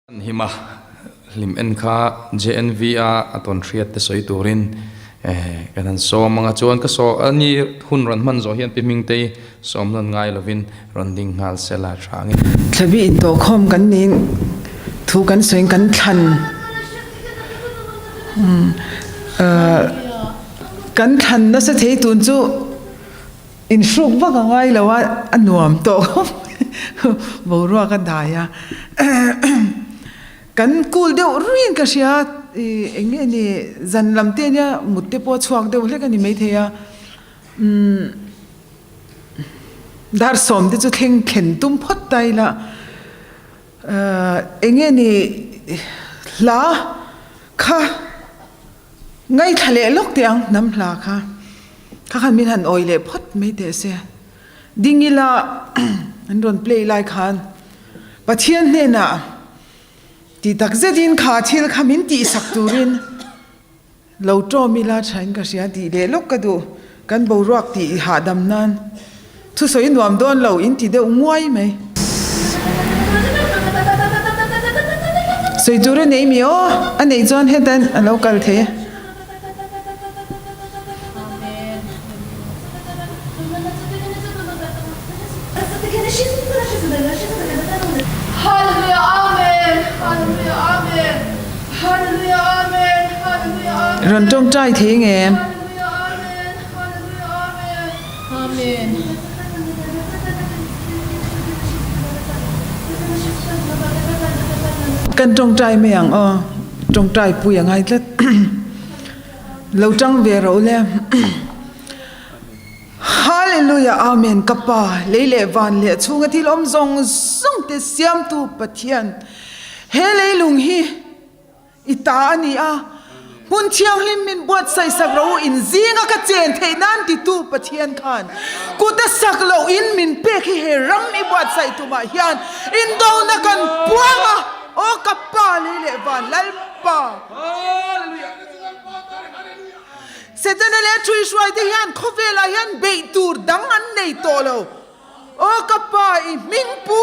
An him a, hlim en kha JNV a a tawn hriat te sawi turin kan han sawm ang a, chuan ka saw a ni hun rawn hman zawh hian Pi Hmingtei sawm nawn ngai lovin rawn ding nghal se la tha angin. Thlabi intawhkhawm kan niin thu kan sawiin kan thlan kan thlan nasa thei tun chu Inhruk vak a ngai lo a, a nuam tawh khawp boruak a dai a. Kan cool deuh ruiin ka hria, ih eng nge ni zan lam te nia mut te pawh a chhuak deuh hlek a ni maithei a. Umm dar sawm te chu thleng thlen tum phawt ta ila, eng nge ni hla kha. Ngaithla leh lawk teh ang hnam hla kha. Kha khan min han awi leh phawt mai teh se. Ding ila an rawn play lai khan Pathian hnenah ti tak zetin kha thil kha min tihsak turin lo tawm ila thain ka hria tih leh lawk ka duh. Kan boruak tih hahdam nan thusawi nuam dawn lo in ti deuh nguai mai. Sawi tur a nei mi aw, a neih chuan hetan a lo kal thei e. Rawn tawngtai thei nge? Kan tawngtai mai ang aw, tawngtai pui a ngai tlat. Lo tang ve rawh le. Hallelujah Amen ka pa lei leh van leh chhunga thil awm zawng zawng te siamtu Pathian he leilung hi I ta a ni a, hmun thianghlim min buatsaih sak rawh u, in zinga ka chen theih nan titu Pathian khan kut a sak loh in min pek hi he ram i buatsaih tumah hian indona kan puang a, aw ka Pa lei leh van Lalpa. Setana leh a thuihruaite hian khawvelah hian beih tur dang an nei tawh lo. Aw ka pa, i hming pu,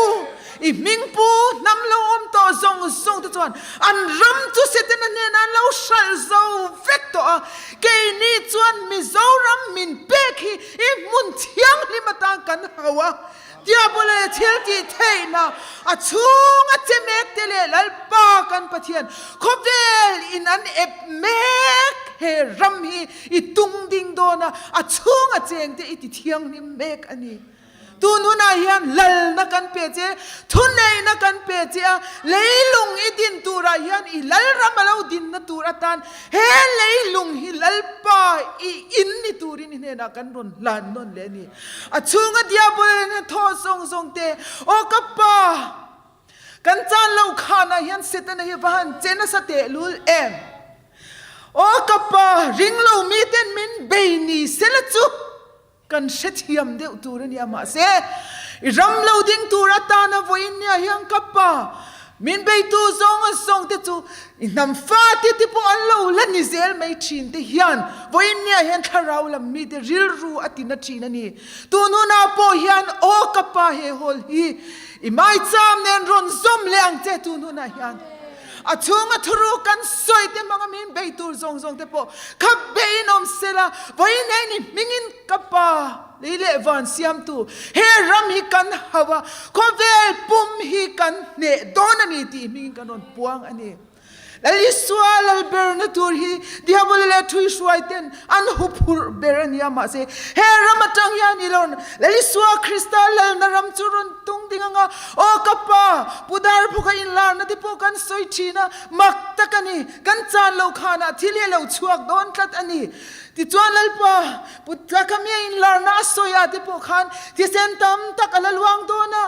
i hming pu hnam lo awm tawh zawng zawng te chuan an ram chu Setana hnenah an lo hralh zo vek tawh a, keini chuan Mizoram min pek hi i hmun thianghlim atan kan hau a, Diabola leh thil tih theihna a chhunga che mek te leh Lalpa kan Pathian khawvel in an ep mek he ram hi I tung ding dawn a, a chhunga chengte i ti thianghlim mek a ni. Tun hunah hian lalna kan pe che, thuneihna kan pe che a, leilung i din turah hian i lalram a lo dinna tur atan he leilung hi Lalpa i in ni turin i hnenah kan rawn hlan nawn leh a ni. A chhunga diabol in a thawh zawng zawng te, Aw ka pa! Kan chan loh khanah hian Setana hi va han che nasa tehlul em? Aw ka pa, ring lo miten min bei ni sela chu kan hrethiam deuh tur a nia mahse i ram lo ding tur atana vawiin nia hian ka pa, min beitu zawnga zawng te chu i hnam fate te pawh an lo la ni zel mai thin te hian vawiin nia hian thlarau lam mite rilru a tina thin a ni. Tun hunah pawh hian aw ka pa he hawl hi i maicham nen rawn zawm leh ang che tun hunah hian a chhunga thuru kan sawi te hmanga min bei tur zawng zawng te pawh kha beiin awm sela vawiin hei ni hmingin ka pa lei leh van siamtu he ram hi kan hau a khawvel pum hi kan hneh dawn a ni tih hmingin kan rawn puang a ni. Lal Isua lal berna tur hi Diabola leh thuihruai ten an huphurh ber a nia mahse he ram atang hian i lawrn Lal Isua Krista lalna ram chu rawn tung ding anga aw ka pa Pu Darphuka inlarna te pawh kan sawi thin a mak tak a ni kan chan loh khanah thil hi a lo chhuak dawn tlat a ni tichuan Lalpa Pu Tlakamia inlarna a sawi ah te pawh khan thisen tam tak a la luang dawn a,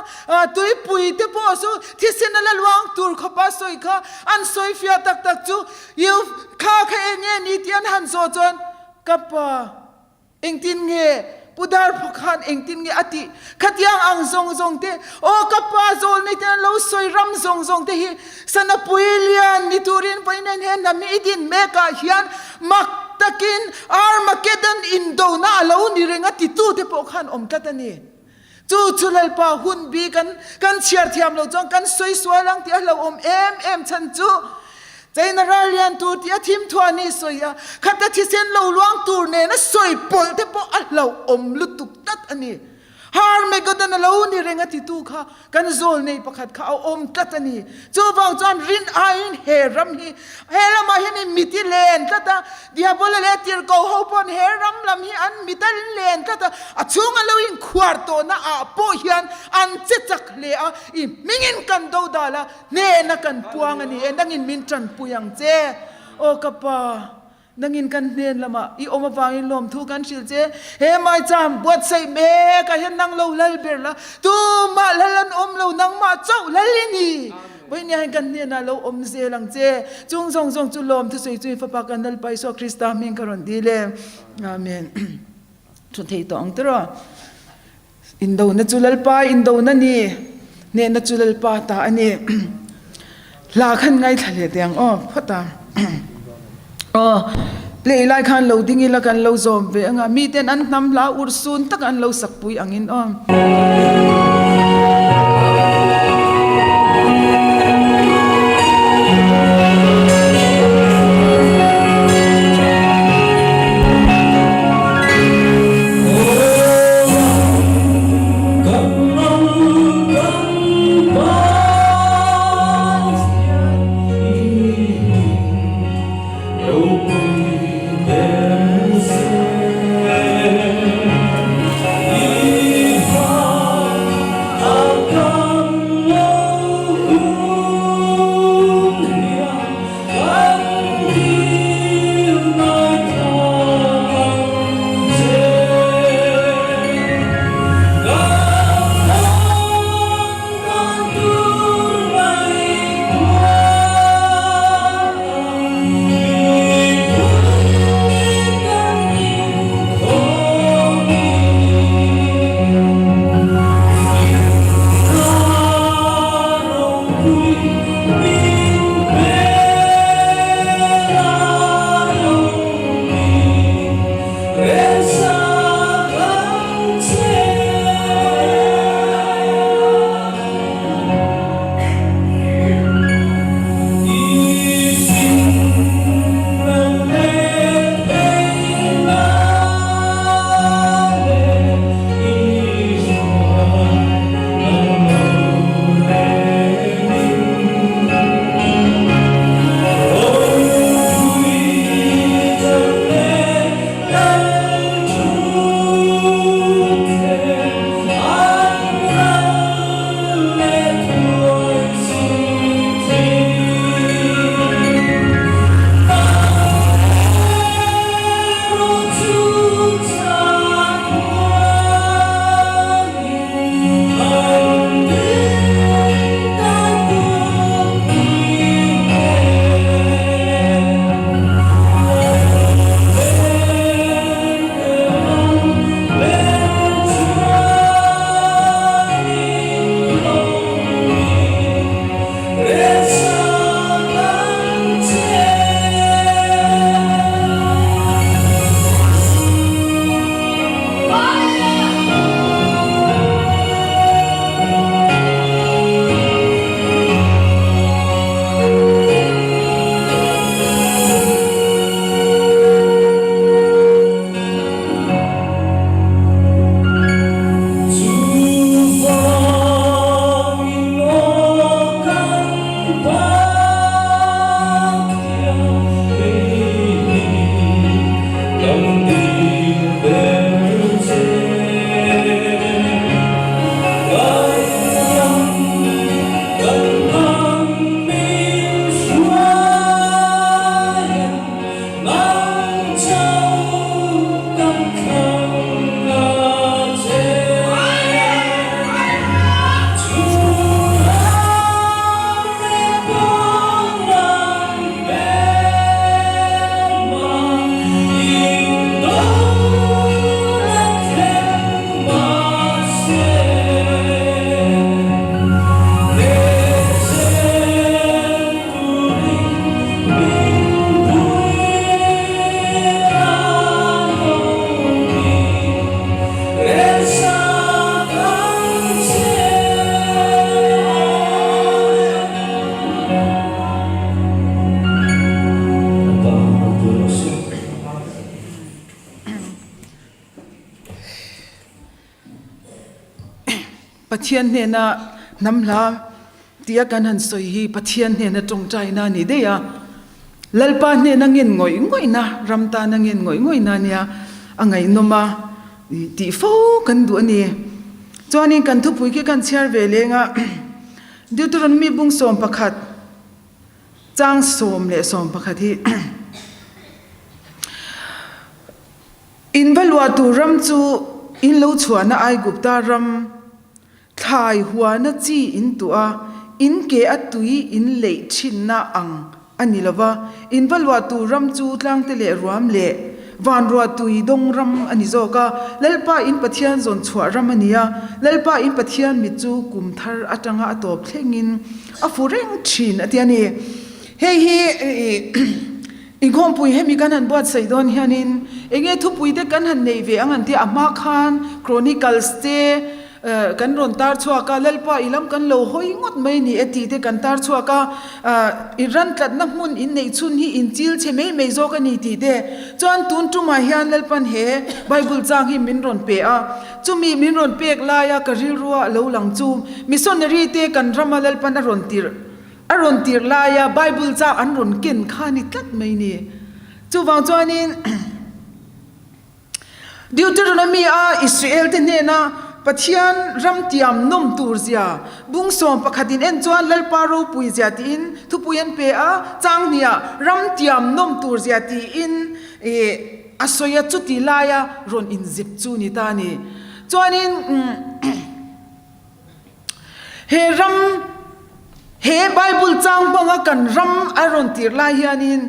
tuipui te pawh chu thisen a la luang tur khawp a sawi kha an sawi fiah tak tak chu Iu kha kha eng nge ni tih an han zawh chuan ka pa engtin nge Pu Darphaw khan engtin nge a tih khatiang ang zawng zawng te aw ka pa zawl nei ten an lo sawi ram zawng zawng te hi Sanapui lian ni turin vawiin he hnam hi i din mekah hian mak takin Armageddon indona a lo ni reng a titute pawh khan awm tlat a ni. Chu chu Lalpa hun bi kan kan chhiar thiam lo chuan kan sawi sual ang tih a hlauhawm em em chhan chu China ral lian tur tih a thim thuah ni sawi a, khata thisen lo luang tur nena sawi pawlh te pawh a hlauhawm lutuk tlat a ni. Harmageddon a lo ni reng a titu kha kan zawl nei pakhat kha a awm tlat a ni. Chuvang chuan rin aiin he ram hi he lamah hian in mit i len tlat a, Diabola leh tirhkoh ho pawn he ram lam hi an mit a len tlat a, a chhunga lo inkhuar tawhna ah pawh hian an che chak hle a, i hmingin kan do dal a, hnehna kan puang a ni e, nangin min tanpui ang che. Aw ka pa. Nangin kan hnen lamah i awm avangin lawmthu kan hrilh che. He maicham buatsaih mekah hian nang lo lal ber la, tumah lal an awm lo, nangmah chauh lal i ni. Vawinia hian kan hnenah lo awm zel ang che. Chung zawng zawng chu lawmthu sawi chu i Fapa kan Lalpa Isua Krista hming ka rawn dil e. Amen. Thu thei tawh ang tiraw. Indona chu Lalpa indona ni, hnehna chu Lalpa ta a ni. Hla khan ngaithla leh teh ang aw phawt a. Aw, play lai khan lo ding ila kan lo zawm ve anga miten an hnam hla urhsun tak an lo sakpui angin aw. Pathian hnena hnam hla tia kan han sawi hi Pathian hnena tawngtaina a ni daih a, Lalpa hnena ngen ngawih ngawihna, ram tana ngen ngawih ngawihna a nia, a ngaihnawm a tih fo kan duh a ni. Chuanin kan thupui khi kan chhiar ve leng a, Deuteronomy bung 11, chang 11 hi In va luah tur ram chu in lo chhuahna Aigupta ram thlai huana chi in tuah a, in ke a tui in leih thinna ang a ni lo va. In va luah tur ram chu tlangte leh ruam leh vanruah tui dawng ram a ni zawk a, Lalpa in Pathian zawn chhuah ram a ni a, Lalpa in Pathian mit chu kum thar atanga a tawp thlengin a fu reng thin a ti a ni. Hei hi Inkhawmpui hemi kan han buatsaih dawn hianin enge thupui te kan han nei ve ang an tia a hma khan Chronicles te kan rawn tar chhuak a, Lalpa i lam kan lo hawi ngawt mai ni e tih te kan tar chhuak a, i ran tlatna hmun in neih chhun hi in chil chhe mai mai zawk a ni tih te chuan tun tumah hian Lalpan he Bible chang hi min rawn pe a, chumi min rawn pek laia ka rilrua lo lang chu missionary te kan rama Lalpan a rawn tirh A rawn tirh laia Bible chak an rawn ken kha ni tlat mai ni. Chuvang chuanin Deuteronomy a Israel te hnena Pathian ram tiam nawm tur zia bung 11 in en chuan Lalpa ropui zia tiin thupui an pe a, chang hniah ram tiam nawm tur zia tiin a sawi a, chuti laia rawn inzep chu ni ta ni. Chuanin. He ram, he Bible chang hmanga kan ram a rawn tir lai hianin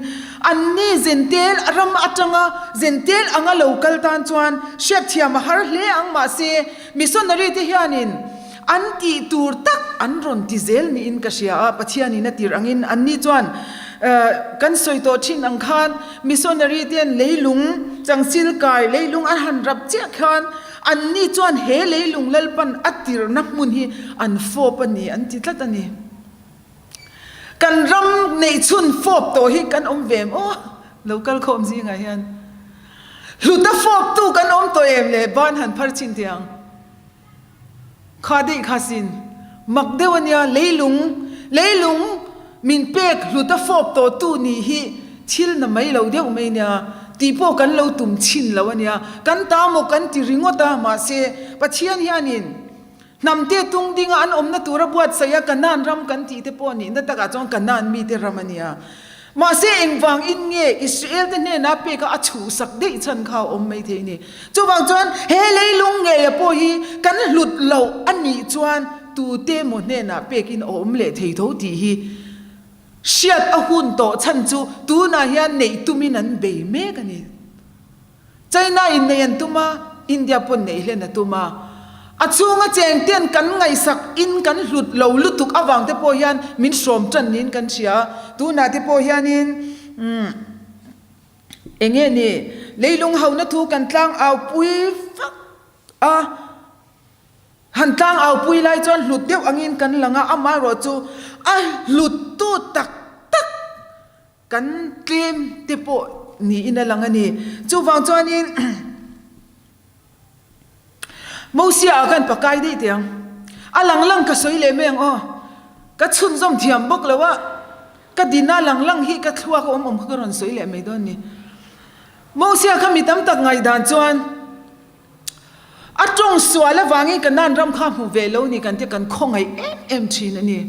anni Zentel ram atanga Zentel anga lo kal tan chuan hriatthiam a har hle ang mahse missionary te hianin an tih tur tak an rawn ti zel niin ka hria a, Pathianin a tir angin anni chuan kan sawi tawh thin ang khan missionary ten leilung changchil kai leilung an han rap chiah khan Anni chuan he leilung Lalpan a tirhna hmun hi an fawp a ni an ti tlat a ni. Kan ram neihchhun fawp tawh hi kan awm ve em aw? Lo kal khawm zingah hian hluta fawptu kan awm tawh em le? Ban han phar chhin teh ang. Kha daih kha sin. Mak deuh a nia, leilung, leilung min pek hluta fawp tawhtu nih hi thil na mai lo deuh mai nia, tih pawh kan lo tum chhin lo a nia. Kan ta maw kan ti ringawt a, mahse Pathian hianin hnamte tung dinga an awmna tura buatsaih a Kanaan ram kan tih te pawh nihna takah chuan Kanaan mite ram a nia. Mahse, engvang in nge Israel te hnena pek a a chhuhsak daih chhan kha a awm mai thei ni? Chuvang chuan he leilung ngeia pawh hi kan hlut loh a nih chuan tute emaw hnenah pekin a awm leh thei tho tih hi hriat a hun tawh chhan chu tunah hian neih tumin an bei mek a ni. China in neih an tum a, India pawn neih hlen a tum a. A chhunga cheng ten kan ngaihsak in kan hlut lo lutuk avang te pawh hian min hrawm tan niin kan hria a. Tunah te pawh hianin umm enge ni leilung hona thu kan tlang au pui vak a. Han tlang au pui lai chuan hlut deuh angin kan lang a, amaherawh chu a hluttu tak tak Kan tlem te pawh niin a lang a ni. Chuvang chuanin Mosia ah khan pakai daih teh ang. A lang lang ka sawi leh mai ang aw. Ka chhunzawm thiam bawk lo a, ka dina lang lang hi ka thluak a awm awm kha ka rawn sawi leh mai dawn ni. Mosia kha mi tam tak ngaihdan chuan A tawng sual avangin Kanaan ram kha hmu ve lo ni kan tia kan khawngaih em em thin a ni.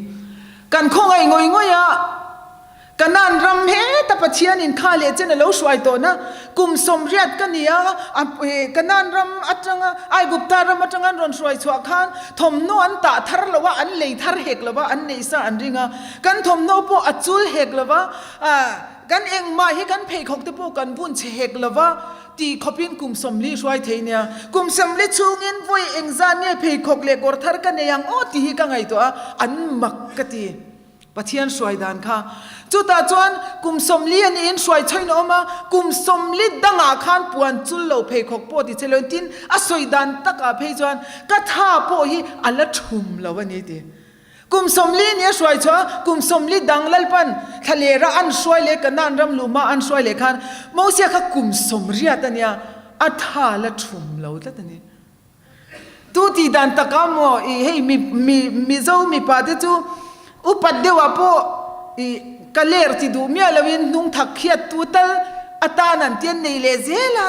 Kan khawngaih ngawih ngawih a, Kanaan ram heta Pathianin kha leh chen a lo hruai tawhna kum 80 ka ni a, Kanaan ram atanga Aigupta ram atanga an rawn hruai chhuah khan thawmhnaw an tah thar lo a, an lei thar hek lo a, an neih sa an ring a, kan thawmhnaw pawh a chul hek lo va, kan engmah hi kan pheikhawk te pawh kan bun chhe hek lo va, Ti khawpin kum 40 hruai thei nia. Kum 40 chhungin vawi engzat nge pheikhawk leh kawr thar ka nei ang aw tih hi ka ngaihtuah a, an mak ka ti. Pathian hruai dan kha. Chutah chuan kum 40 a niin hruai chhoin a awm a, kum 40 dangah khan puan chul lo pheikhawk pawh ti che lo in tin a sawi dan takah phei chuan ka tha pawh hi a la thum lo a ni ti. Kum 40 ni a hruai chhuah a, kum 40 dang Lalpan thlalera an hruai leh Kanaan ram luma an hruai leh khan Mosia kha kum 80 a nia, a tha la thum lo tlat a ni. Tu tih dan takah maw i hei mi mi Mizo mipa te chu upat deuhah pawh i ka ler ti duh miah loin hnung thak khiat tu tal atan an ti an nei leh zel a,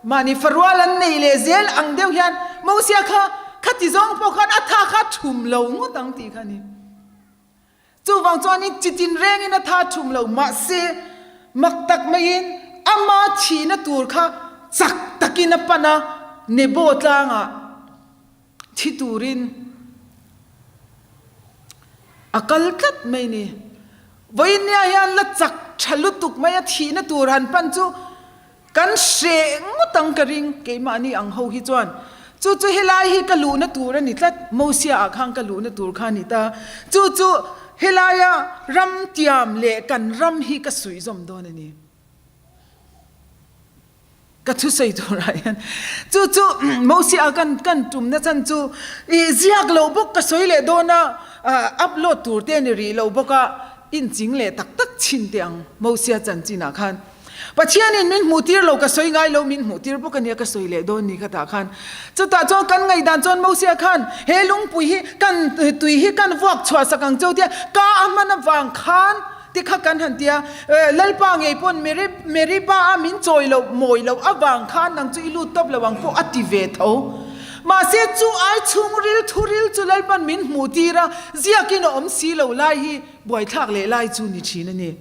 mahni farual an nei leh zel ang deuh hian Mosia kha khati zawng pawh khan a tha kha thum lo ngawt ang tih kha a ni. Chuvang chuanin chitin rengin a tha thum lo mahse mak tak maiin ama thihna tur kha chak takin a pan a, Nebo tlangah thi turin a kal tlat mai ni. Vawinia hian la chak tha lutuk mai a thihna tur han pan chu Kan hreh ngawt ang ka ring, keimahni ang ho hi chuan. Chu chu helai hi ka luhna tur a ni tlat, Mosia ah khan ka luhna tur kha a ni ta. Chu chu helaia ram tiam leh kan ram hi ka suihzawm dawn a ni. Ka thusawi turah hian chu chu Mosia ah kan kan tumna chan chu i ziak loh bawk ka sawi leh dawn a, upload tur te a ni rih lo bawk a, inching leh tak tak chhin teh ang Mosia chanchinah khan. Pathianin min hmuhtir lo ka sawi ngai lo, min hmuhtir bawk a nia ka sawi leh dawn ni kha tah khan. Chutah chuan kan ngaihdan chuan Mosia khan he lungpui hi kan tui hi kan vuak chhuah sak ang cheu tia ka a hman avang khan ti kha kan han tia Lalpa ngei pawn Meriba a min chawi loh mawi loh avang khan nang chu i lut tawp lo ang pawh a ti ve tho. Mahse chu ai chhungril thuril chu Lalpan min hmuhtir a, ziakin a awm si lo lai hi buaithlak leh lai chu ni thin a ni.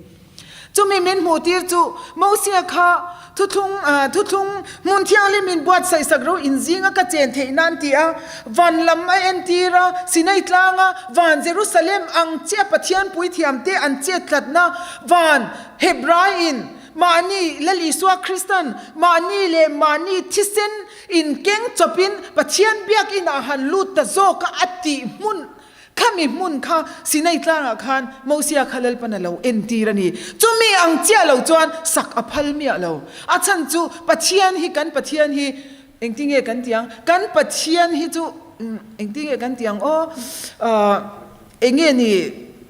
Chumi min hmuhtir chu Mosia kha thuthlung thuthlung hmun thianghlim in buatsaih sak ro inzinga ka chen theih nan ti a, van lam a entir a, Sinai tlanga van Jerusalem ang chiah Pathian puithiamte an chet tlatna van Hebrai in mahni Lal Isua Kristan mahni leh mahni thisen in keng chawpin Pathian biakinn ah han lut ta zawk a a tih hmun Khami hmun kha Sinai tlangah khan Mosia kha Lalpan a lo entir a ni. Chumi ang chiah lo chuan sak a phal miah lo. A chhan chu Pathian hi kan Pathian hi engtinge kan ti ang? Kan Pathian hi chu engtinge kan ti ang aw? Enge ni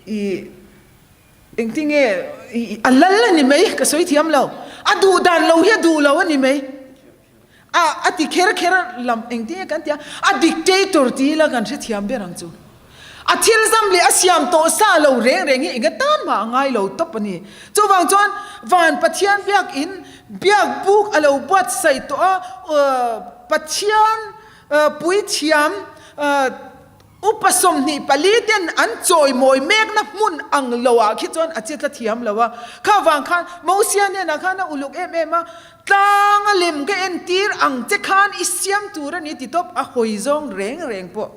i engtinge i a lal a ni mai ka sawi thiam lo. A duh dan lo hi a duh lo a ni mai. A a ti kher kher lam engtin nge kan ti a, a dictator ti ila kan hrethiam ber ang chu. A thil zam leh a siam tawh sa lo reng reng hi enga tan mah a ngai lo tawp a ni. Chuvang chuan van Pathian biakin biak buk a lo buatsaih tawh a, Pathian puithiam Upa 24 ten an chawimawi mekna hmun ang lo ah khi chuan a che tla thiam lo a. Kha vang khan Mosia hnenah khan a uluk em em a, Tlang a lem ka entir ang che khan i siam tur a ni ti tawp a hawi zawng reng reng pawh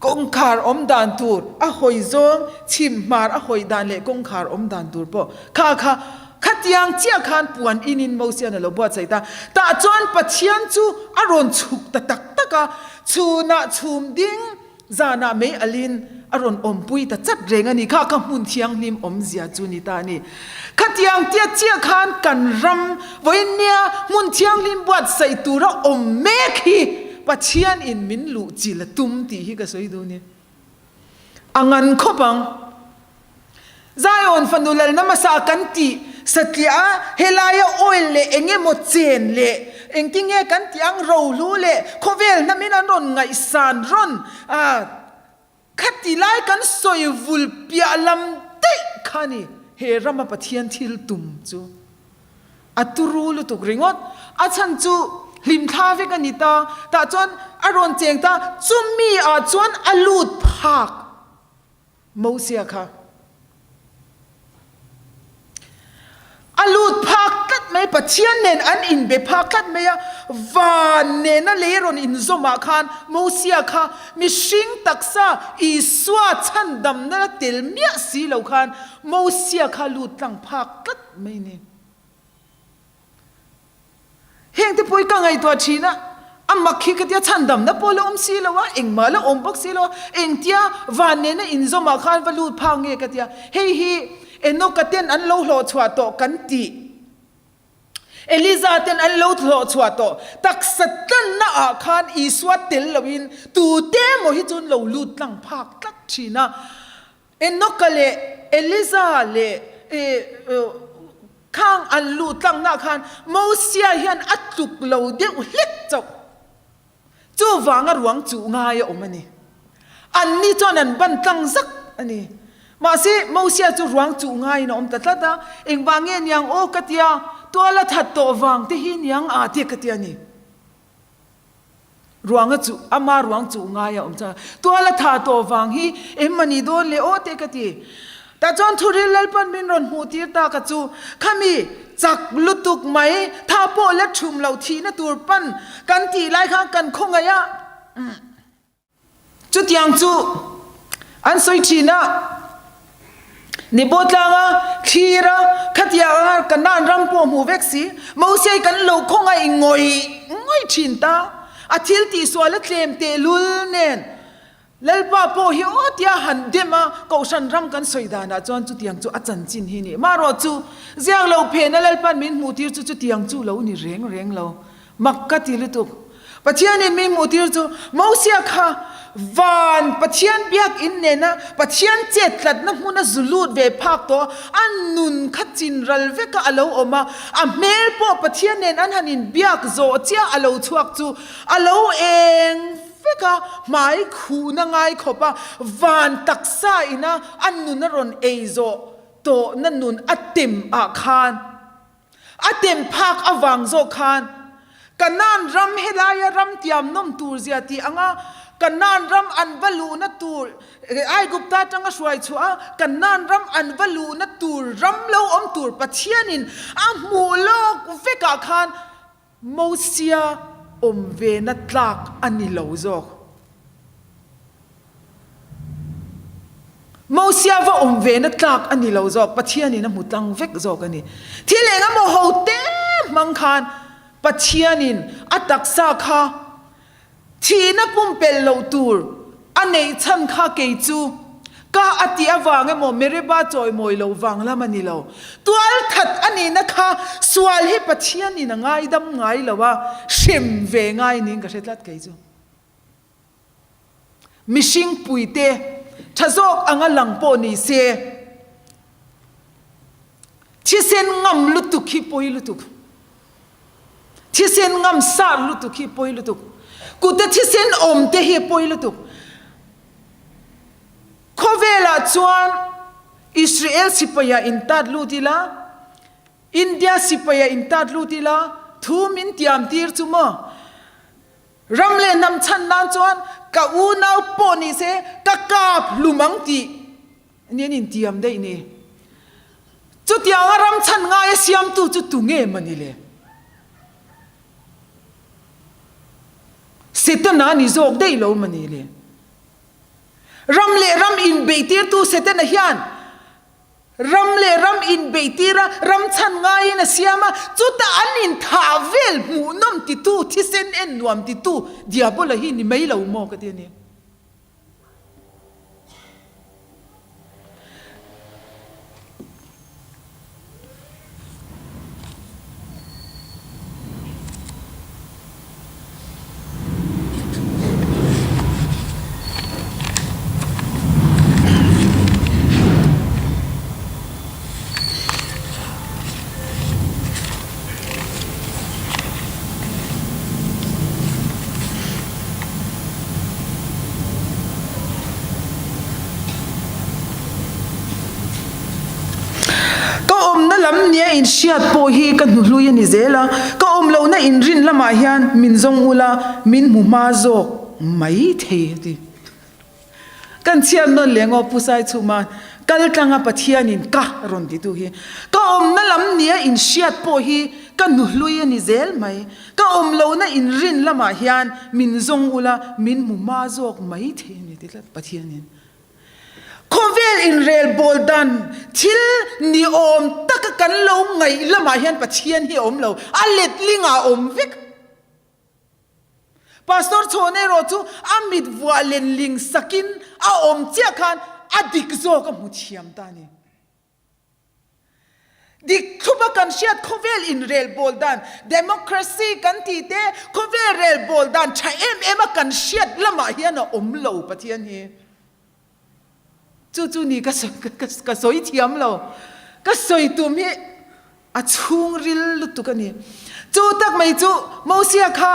kawngkhar awm dan tur a hawi zawng chhim hmar a hawi dan leh kawngkhar awm dan tur pawh kha kha khatiang chiah khan puan in in Mosian a lo buatsaih ta. Tah chuan Pathian chu a rawn chhuk ta tak tak a. Chhunah chhum ding zanah mei alin a rawn awmpui ta chat reng a ni. Kha ka hmun thianghlim awmzia chu ni ta a ni. Khatiang tia chiah khan kan ram vawiinnia hmun thianghlim buatsaih tura awm mek hi Pathian in min luh chil a tum tih hi ka sawi duh a ni. A ngan khawp ang. Zion fanu lalna hmasa kan tih satliah a, helaia oil leh eng emaw chen leh engtinge kan tih ang rohlu leh khawvel hnamin an rawn ngaihsan rawn a, khati lai kan sawi vul piah lam daih kha a ni he rama Pathian thil tum chu. A turu lutuk ringawt. A chhan chu hlimthla vek a ni ta, tah chuan a rawn cheng ta, chumi ah chuan a lut phak. Mosia kha a lut phak tlat mai, Pathian nen an inbe phak tlat mai a, van nena lei rawn inzawmah khan Mosia kha mihring taksa Isua chhandamna la tel miah si lo khan Mosia kha lut tlang phak tlat mai a ni. Heng te pawh hi ka ngaihtuah thin a, a mak hi ka tia chhandamna pawh la awm si lo a, engmah la awm bawk si lo a, engtia van nena inzawmah khan va lut phak nge ka tia, hei hi Enoka ten an lo hlawhchhuah tawh kan tih, Eliza ten an lo hlawhchhuah tawh taksa tlanna ah khan Isua tel loin tute emaw hi chu an lo lut tlang phak tlat thin a, Enoka leh Eliza leh Khang an luh tlangna khan Mosia hian a tluk lo deuh hlek chauh. Chuvanga ruang chuh ngai a awm a ni. Anni chuan an ban tlang zak a ni. Mahse, Mosia chu ruang chuh ngaiin a awm ta tlat a, Engvang nge niang aw ka tia, tual a that tawh vang te hi niang a tia ka ti a ni. Ruang a chuh, ama ruang chuh ngai a awm chuan tual a thah tawh vang hi em a nih dawn le aw te ka ti. Tah chuan Thuril Lalpan min rawn hmuh tir ta ka chu, khami chak lutuk mai, tha pawh la thum loh thihna tur pan kan tih lai khan kan khawngaih a. Chutiang chu an sawi thin a, Nebo tlanga thlir a, khatiang anga Kanaan ram pawh hmuh vek si, Mosei kan lo khawngaih ngawih ngawih thin ta, a thil tihsual a tlem tehlul nen Lalpa pawh hi aw tia han dem a, Kohhran ram kan sawi danah chuan chutiang chu a chanchin hi ni. Marawh chu ziak lo phena Lalpan min hmuh tir chu chutiang chu lo ni reng reng lo. Mak ka ti lutuk. Pathianin min hmuh tir chu Mosia kha van Pathian biakinn nena Pathian chet tlatna hmuna zu lut ve phak tawh a nun kha chin ral veka a lo awm a, a hmel pawh Pathian nen an han inbiak zawh chiah a lo chhuak chu a lo eng vek a, hmai khuhna ngai khawp a van taksa ina a nun a rawn ei zawh tawhna nun a tem ah khan A tem phak avang zawk khan Kanaan ram helaia ram tiam nawm tur zia tih anga Kanaan ram an va luhna tur Aigupta atanga hruai chhuah a Kanaan ram an va luhna tur ram lo awm tur Pathianin a hmuh lawk vekah khan Mosia awm vena tlak a ni lo zawk. Mosia va awm ve na tlak a ni lo zawk, Pathianin a hmu tlang vek zawk a ni. Thil eng emaw ho te hmang khan Pathianin a taksa kha thihna pumpelh loh tur a neih chhan kha kei chu ka a tih avang emaw Meribah chawimawi loh vang lam a ni lo. Tualthat a nihna kha sual hi Pathianin a ngaidam ngai lo a, hrem ve ngai niin ka hre tlat kei chu. Mihring puite tha zawk anga lang pawh ni se, thisen ngam lutuk hi pawi lutuk, thisen ngam sar lutuk hi pawi lutuk, kute thisen awm te hi pawi lutuk. Khawvelah chuan Israel sipaia intat lut ila, India sipaia intat lut ila, thu min tiam tir chu maw? Ram leh hnam chhan nan chuan ka unau pawh ni se ka kap hlum ang tih ni an intiam daih ni. Chutianga ram chhan ngaia siamtu chu tu nge mawni le? Setana ni zawk daih lo mawni le? Ram leh ram inbeihtirtu Setana hian Ram leh ram inbeihtir a, ram chhan ngaiin a siam a, chutah an inthah vel hmuhnawm titu, thisen en nuam titu Diabola hi ni mai lo maw ka ti a ni. Ka awmna lam nia inhriat pawh hi ka hnuhlui a ni zel a, ka awm lohna inrin lamah hian min zawng ula min hmu hma zawk mai thei a ti. Kan chhiat nawn leh ngaw Pu Saichhuma kal tlanga Pathianin ka rawn titu hi ka awmna lam nia inhriat pawh hi ka hnuhlui a ni zel mai, ka awm lohna inrin lamah hian min zawng ula min hmu hma zawk mai thei a ni ti tlat Pathianin. Khawvel inrelbawl dan thil ni awm taka kan lo ngaih lamah hian Pathian hi a awm lo, a letlingah a awm vek. Pastor Chhawn erawh chu a mit vuah lenling sakin a awm chiah khan a dik zawk a hmu thiam ta a ni. Dik thlupa kan hriat khawvel inrelbawl dan, democracy kan tih te, khawvel relbawl dan tha em em a kan hriat lamah hian a awm lo Pathian hi. Chu chu ni ka ka sawi thiam lo. Ka sawi tum hi a chhungril lutuk a ni. Chu tak mai chu Mosia kha.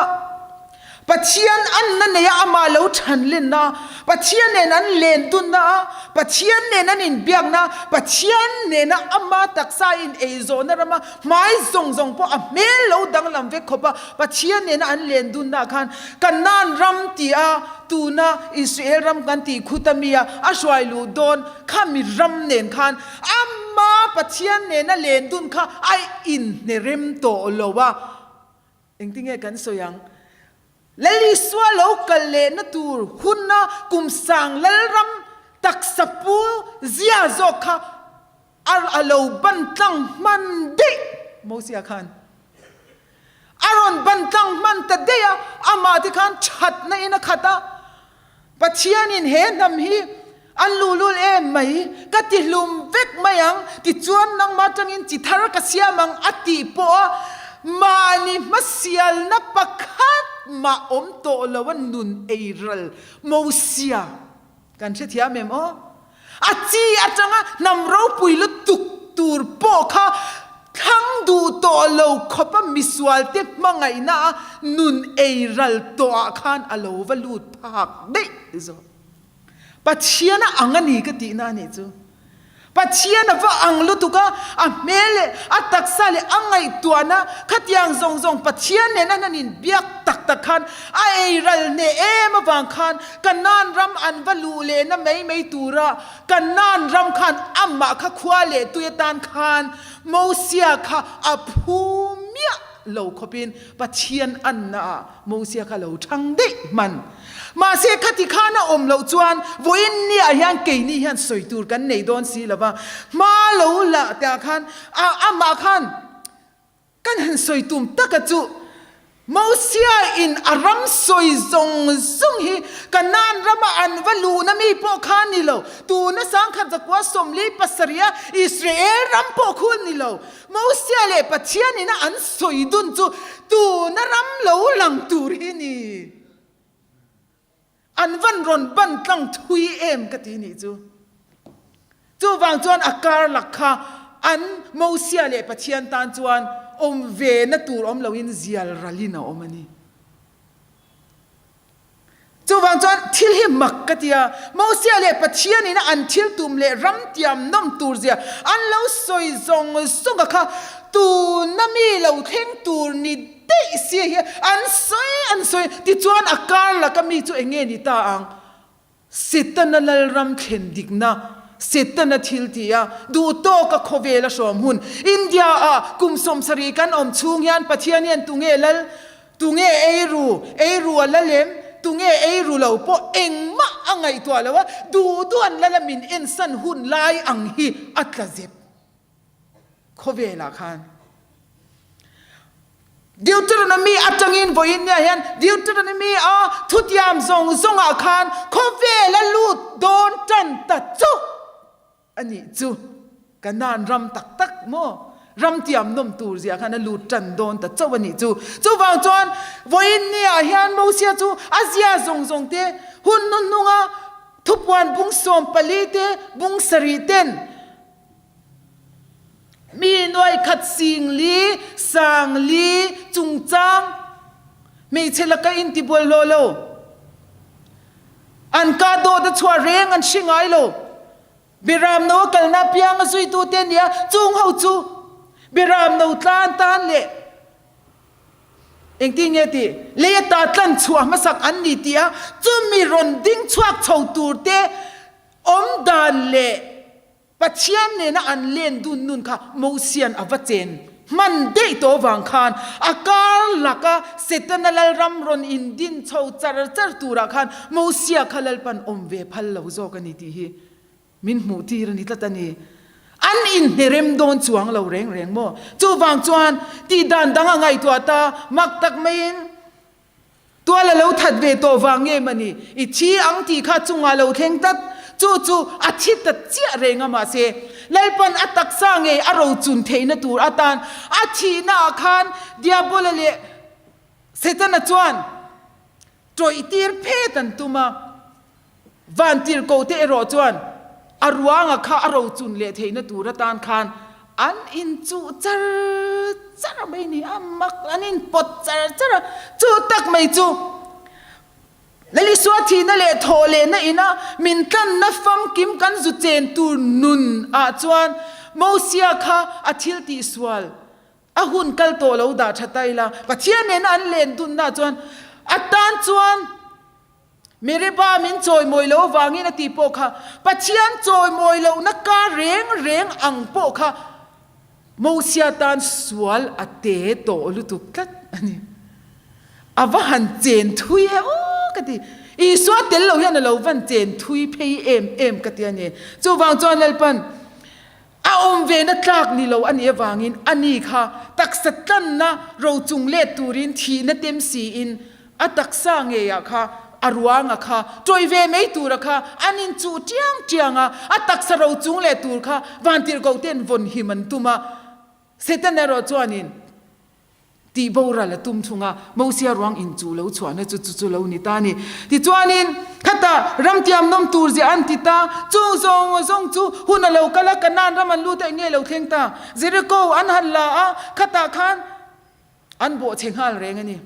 Pathian anna neia amah lo chhan lenna, Pathian nen an len dunna a, Pathian nen an inbiakna, Pathian nena ama taksa in eizawhna rama hmai zawng zawng pawh a hmel lo danglam vek khawp a, Pathian nena an len dunna khan Kanaan ram tia tuna Israel ram kan tih khut ami a a hruai luh dawn kha mi ram nen khan ama Pathian nena len dun kha a inhnerem tawh lo a. Engtinge kan sawi ang? Lal Isua lo kal lehna tur huna kum sang Lalram taksa pu zia zawk kha a a lo ban tlang hman daih Mosia khan. A rawn ban tlang hman ta daih a, amah te khan thatna in a khat a. Pathianin he hnam hi an luhlul em mai, ka tihlum vek mai ang, tichuan nangmah atangin chi thar ka siam ang a tih pawh a mahni hmasialna pakhat mah awm tawh lo a nun ei ral Mosia kan hrethiam em aw? A chi atanga hnam ropui lutuk tur pawh kha thlang duh tawh lo khawpa misualte hmangaihna a nun ei ral tawhah khan a lo va lut phak daih zawk. Pathian a ang a ni ka tihna a nih chu. Pathian a va ang lutuk a, a hmel leh a taksa leh a ngaihtuahna khatiang zawng zawng Pathian nen an han inbiak tak tak khan a ei ral hneh em avang khan Kanaan ram an va luh lehna mai mai tura Kanaan ram khan amah kha khua leh tui atan khan Mosia kha a phu miah lo khawpin Pathian annaah Mosia kha lo thang daih hman. Mahse khati khan a awm loh chuan vawiin niah hian keini hian sawi tur kan nei dawn si lo va, hma lo la tah khan amah khan Kan han sawi tum taka chu Mosia in a ram sawi zawng zawng hi Kanaan rama an va luhna mi pawh kha ni lo, tuna sangkhat zakua 47 a Israel ram pawh khu ni lo. Mosia leh Pathian ina an sawi dun chu tuna ram lo lang tur hi ni. An van rawn ban tlang thui em ka ti nih chu. Chuvang chuan a kar lak kha an Mosia leh Pathian tan chuan awm ve na tur awm loin zial ralin a awm a ni. Chuvang chuan thil hi mak ka ti a, Mosia leh Pathian ina an thil tum leh ram tiam nawm tur zia an lo sawi zawng zawng a kha tuna mi lo thleng tur ni Daih sia hi an sawi an sawi tichuan a kar laka mi chu eng nge ni ta ang? Setana lalram thlen dikna, Setana thil ti a, duh tawka khawvel a hrawm hun. India ah kum 70 kan awm chhung hian Pathian hian tunge lal, tunge ei ru, ei ru a la lem, tunge ei ru lo pawh engmah a ngaihtuah lo a, duh duh an lal a min ensan hun lai ang hi a tla zep. Khawvelah khan Deuteronomy atangin vawiin nia hian Deuteronomy a thutiam zawng zawngah khan khawvel a lut dawn tan ta chauh a nih chu. Kanaan ram tak tak maw? Ram tiam nawm tur zia khan a lut tan dawn ta chauh a nih chu. Chuvang chuan vawiin nia hian Mosia chu a zia zawng zawng te hun hnuhnunga thupuan bung 14 te bung 7 ten Mi nuaikhat singli, sangli chungchang hmeichhe laka in ti bawlhhlawh lo. An ka dawt a chhuah reng an hre ngai lo. Biram no a kalna piang a zuitu te nia chung ho chu biram no tlan tan leh engtin nge ti lei ata tlan chhuah hmasak an ni tih a chumi rawn ding chhuak chho tur te awm dan leh Pathian nena an len dun nun kha Mosian a va chen hman daih tawh vang khan a kar laka Setana lalram rawn indin chho char char turah khan Mosia kha Lalpan awm ve phal lo zawk a ni tih hi min hmuh tir a ni tlat a ni. An inhnerem dawn chuang lo reng reng maw? Chuvang chuan tih dan dang a ngaihtuah ta mak tak maiin Tual a lo that ve tawh vang nge mani? I thi ang tih kha chungah lo thleng tlat. Chu chu a thi ta chiah reng a mahse Lalpan a taksa ngei a rochun theihna tur atan a thihna ah khan Diabola leh Setana chuan tawih tir phet an tum a. Vantirhkoh te erawh chuan a ruanga kha a rochun leh theihna tur atan khan an inchuh char char mai ni a, mak an inpawt char char a, chu tak mai chu. Lalisua thihna leh thawh lehna ina min tlanna famkim kan zu chen tur nun ah chuan Mosia kha a thil tihsual a hun kal tawh lo dah tha ta ila, Pathian nena an len dunna chuan a tan chuan Meribah min chawimawi lo avangin a tih pawh kha Pathian chawimawi lohna kar reng reng ang pawh kha Mosia tan sual a te tawh lutuk tlat a ni. A va han chen thui e aw ka ti. Isua tel lo hian a lo van chen thui phei em em ka ti a ni. Chuvang chuan Lalpan a awm ve na tlak ni lo a nih avangin a ni kha taksa tlanna rochung let turin thihna tem siin A taksa ngeiah kha, a ruanga kha, tawih ve mai tura kha an inchuh tiang tiang a, a taksa ro chung leh tur kha vantirhkoh ten vawn him an tum a. Satan erawh chuanin tih boral a tum thung a, Mosia ruang inchuh lo chhuahna chu chu chu lo ni ta a ni. Tichuanin khatah ramtiam nawm tur ziah an ti ta, chung zawng zawng chu hun a lo kal a, Kanaan ram an lut a, eng nge lo thleng ta? Jeriko an han la a, khatah khan An bawh chhe nghal reng a ni.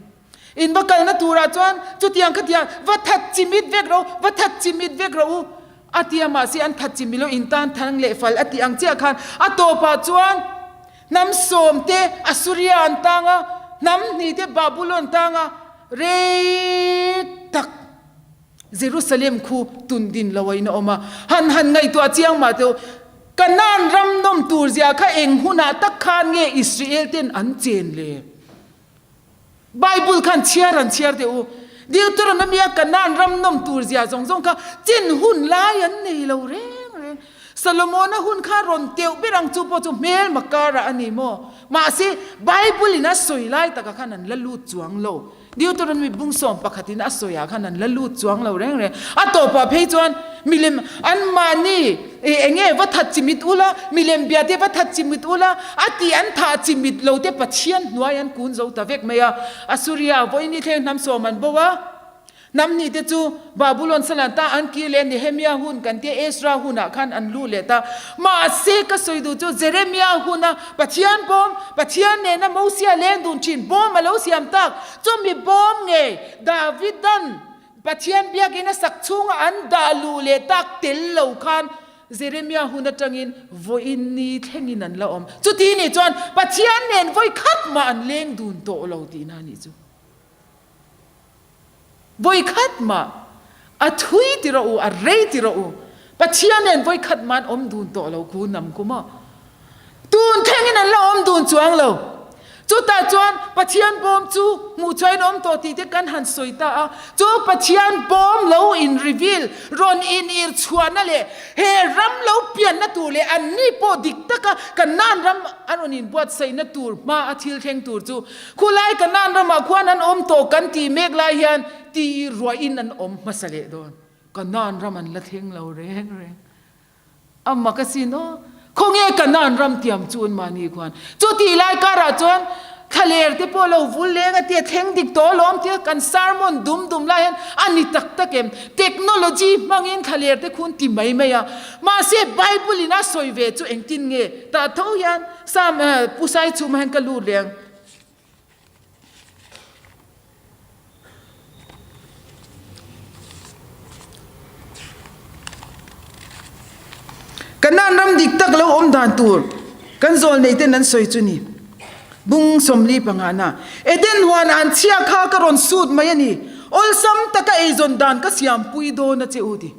In va kalna turah chuan chutiang khatiang va that chimit vek ro, va that chimit vek ro u a ti a, mahse an that chimit lo, in tan thang leh fal a tih ang chiah khan a tawpah chuan hnam sawm te Assuria an tang a, hnam hnih te Babulon tang a, rei tak Jerusalem khu tun din lo a in a awm a, han han ngaihtuah chiang mah teh u, Kanaan ram nawm tur zia kha eng hunah tak khan nge Israel ten an chen le? Bible khan chhiar han chhiar teh u, Deuteronomy a Kanaan ram nawm tur zia zawng zawng kha chin hun lai an nei lo reng reng. Solomona hun kha rawn teuh ber ang chu pawh chu hmelma karah a ni maw? Mahse Bible in a sawi lai takah khan an la lut chuang lo. Deuteronomy bung sawm pakhatin a sawiah khan an la lut chuang lo reng reng. A tawpah phei chuan milem anmahni eng nge va that chimit ula, milem bia te va that chimit ula, a tih an thah chimit lo te Pathian hnuai an kun zo ta vek mai a. Assuria vawiin thleng hnam sawm an bo a. Hnam hnih te chu Babulon salan ta an kir leh Nehemia hun kan tia Ezra hunah khan an luh leh ta. Mahse ka sawi duh chu Jeremia huna Pathian bawm, Pathian nena Mosia leng dun thin bawm a lo siam tak. Chumi bawm ngei Davidan Pathian biakin a sak chhunga an dah luh leh tak tel lo khan Jeremia hun atangin vawiin ni thlengin an la awm. Chuti nih chuan Pathian nen vawi khat mah an leng dun tawh lo tihna a nih chu. Vawikhat mah a thui ti rawh u, a rei ti rawh u, Pathian nen vawikhat mah an awm dun tawh lo khu nam kum a. Tun thlengin an la awm dun chuang lo. Chutah chuan Pathian bawm chu hmuh chhuahin awm tawh tih te kan han sawi ta a. Chu Pathian bawm lo in reveal, rawn in ir chhuahna leh he ram lo pianna tur leh anni pawh dik taka Kanaan ram an rawn inbuatsaihna tur hma a thil thleng tur chu Khulai Kanaan ramah khuan an awm tawh kan tih mek lai hian ti ruahin an awm hmasa leh dawn. Kanaan ram an la thleng lo reng reng. A mak asin aw. Khawnge Kanaan ram tiam chu an mahni khuan. Chutih lai karah chuan thlaler te pawh lo vul leng a tia thleng dik tawh alawm tia kan sermon dum dum lai hian a ni tak tak em. Technology hmangin thlaler te khun ti mai mai a. Mahse Bible in a sawi ve chu engtin nge? Tah tho hian Sam Pu Saichhuma hian ka lut leh ang. Kanaan ram dik tak lo awm dan tur kan zawl nei ten an sawi chu ni. Bung 45 na Eden huan an chhia kha ka rawn sut mai a ni. Awlsam taka eizawn dan ka siampui dawn a che u ti.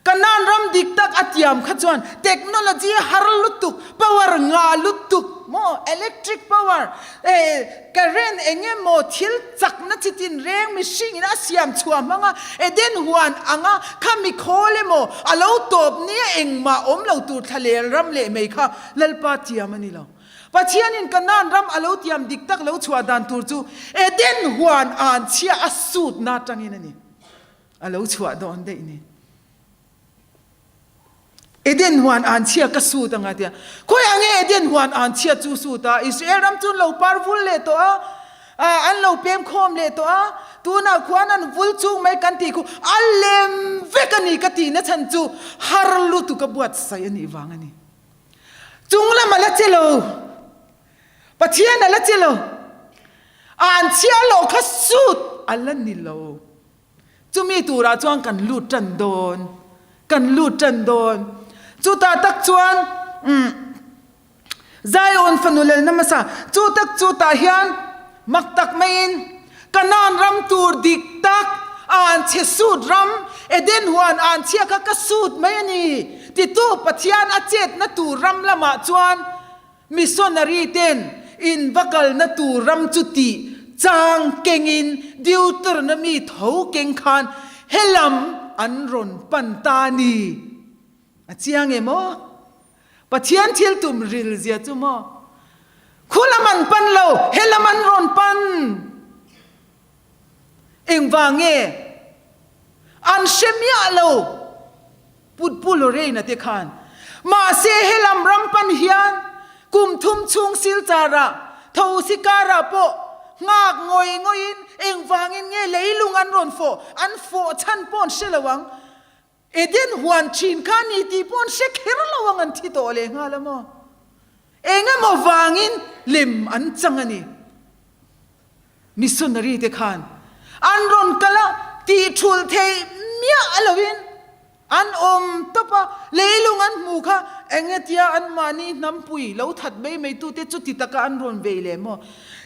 Kanaan ram dik tak a tiam kha chuan technology har lutuk, power ngah lutuk maw, electric power, eh current eng emaw thil chakna chi tin reng mihring in a siam chhuah hmang a, Eden huan anga kha mi khawl emaw a lo tawp nia engmah awm lo tur thlalel ram leh mai kha Lalpa tiam a ni lo. Pathianin Kanaan ram a lo tiam dik tak lo chhuah dan tur chu Eden huan an chhia a sutna atangin a ni. A lo chhuah dawn daih ni. Eden huan an chhia ka sut anga tia. Khawi ange Eden huan an chhia chu sut a, Israel ram chu an lo par vul leh tawh a, an lo pem khawm leh tawh a, tunah khuan an vul chung mai kan tih khu a lem vek a ni ka tih na chhan chu har lutuk a buatsaih a nih vang a ni. Chung lam a la che lo. Pathian a la che lo. An chhia loh kha sut a la ni lo. Chumi turah chuan kan lut tan dawn, kan lut tan dawn. Chutah tak chuan umm Zion fanu lelna hmasa chu tak chu tah hian mak tak maiin Kanaan ram tur dik tak an chhe sut ram Eden huan an chhia kha ka sut mai a ni titu Pathian a chetna tur ram lamah chuan Missionary ten in va kalna tur ram chu tih chang kengin Deuteronomy tho keng khan helam an rawn pan ta a ni. A chiang em aw? Pathian thil tum ril zia chu maw? Khu lam an pan lo, he lam an rawn pan. Engvang nge? An hre miah lo Put Pu Lorraine-a te khan. Mahse he lam ram pan hian kum thum chhung Silchar-ah, Thosi-karah pawh nghak ngawih ngawihin engvangin nge leilung an rawn fawh, an fawh chhan pawh an hre lo ang. Eden huan thin kha ni tih pawh an hre kher lo ang an thi tawh leh nghal a maw? Eng emaw vangin lem an chang a ni. Missionary te khan an rawn kal a, tih thulh theih miah loin an awm tawp a, leilung an hmu kha engetia anmahni hnampui lo that mai mai tute chuti taka an rawn vei leh maw?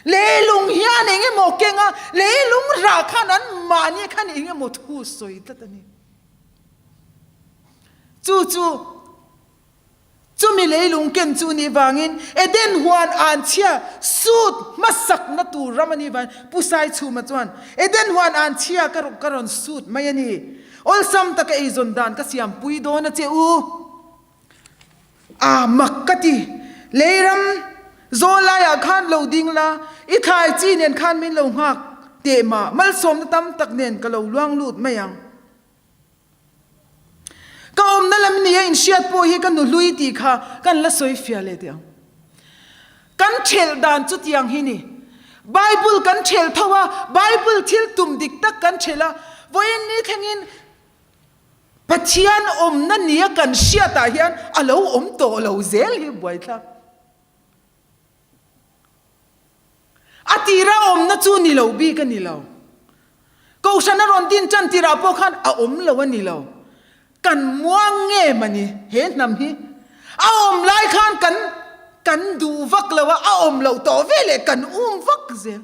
Leilung hian eng emaw keng a, leilung rah khan anmahni khan eng emaw thu sawi tlat a ni. Chu chu chumi leilung ken chu nih vangin Eden huan an chhia sut hmasakna tur ram a nih vangin Pu Saichhuma chuan Eden huan an chhia ka ka rawn sut mai a ni. Awlsam taka eizawn dan ka siampui dawn a che u. A mak ka ti. Leiram zawl laiah khan lo ding la, i thlai chi nen khan min lo nghak teh mah, malsawmna tam tak nen ka lo luang lut mai ang. Ka awmna lam nia inhriat pawh hi ka nu hlui tih kha kan la sawi fiah leh teh ang. Kan thelh dan chu tiang hi ni. Bible kan thelh tho a, Bible thil tum dik tak kan thelh a, vawiin ni thlengin Pathian awmna nia kan hriatah hian a lo awm tawh lo zel hi buaithlak. A tira awmna chu ni lo bik a ni lo. Kohhran a rawn din tan tirah pawh khan a awm lo a ni lo. Kan muang nge mani he hnam hi? A awm lai khan kan kan duh vak lo a, a awm loh tawh ve leh kan um vak zel.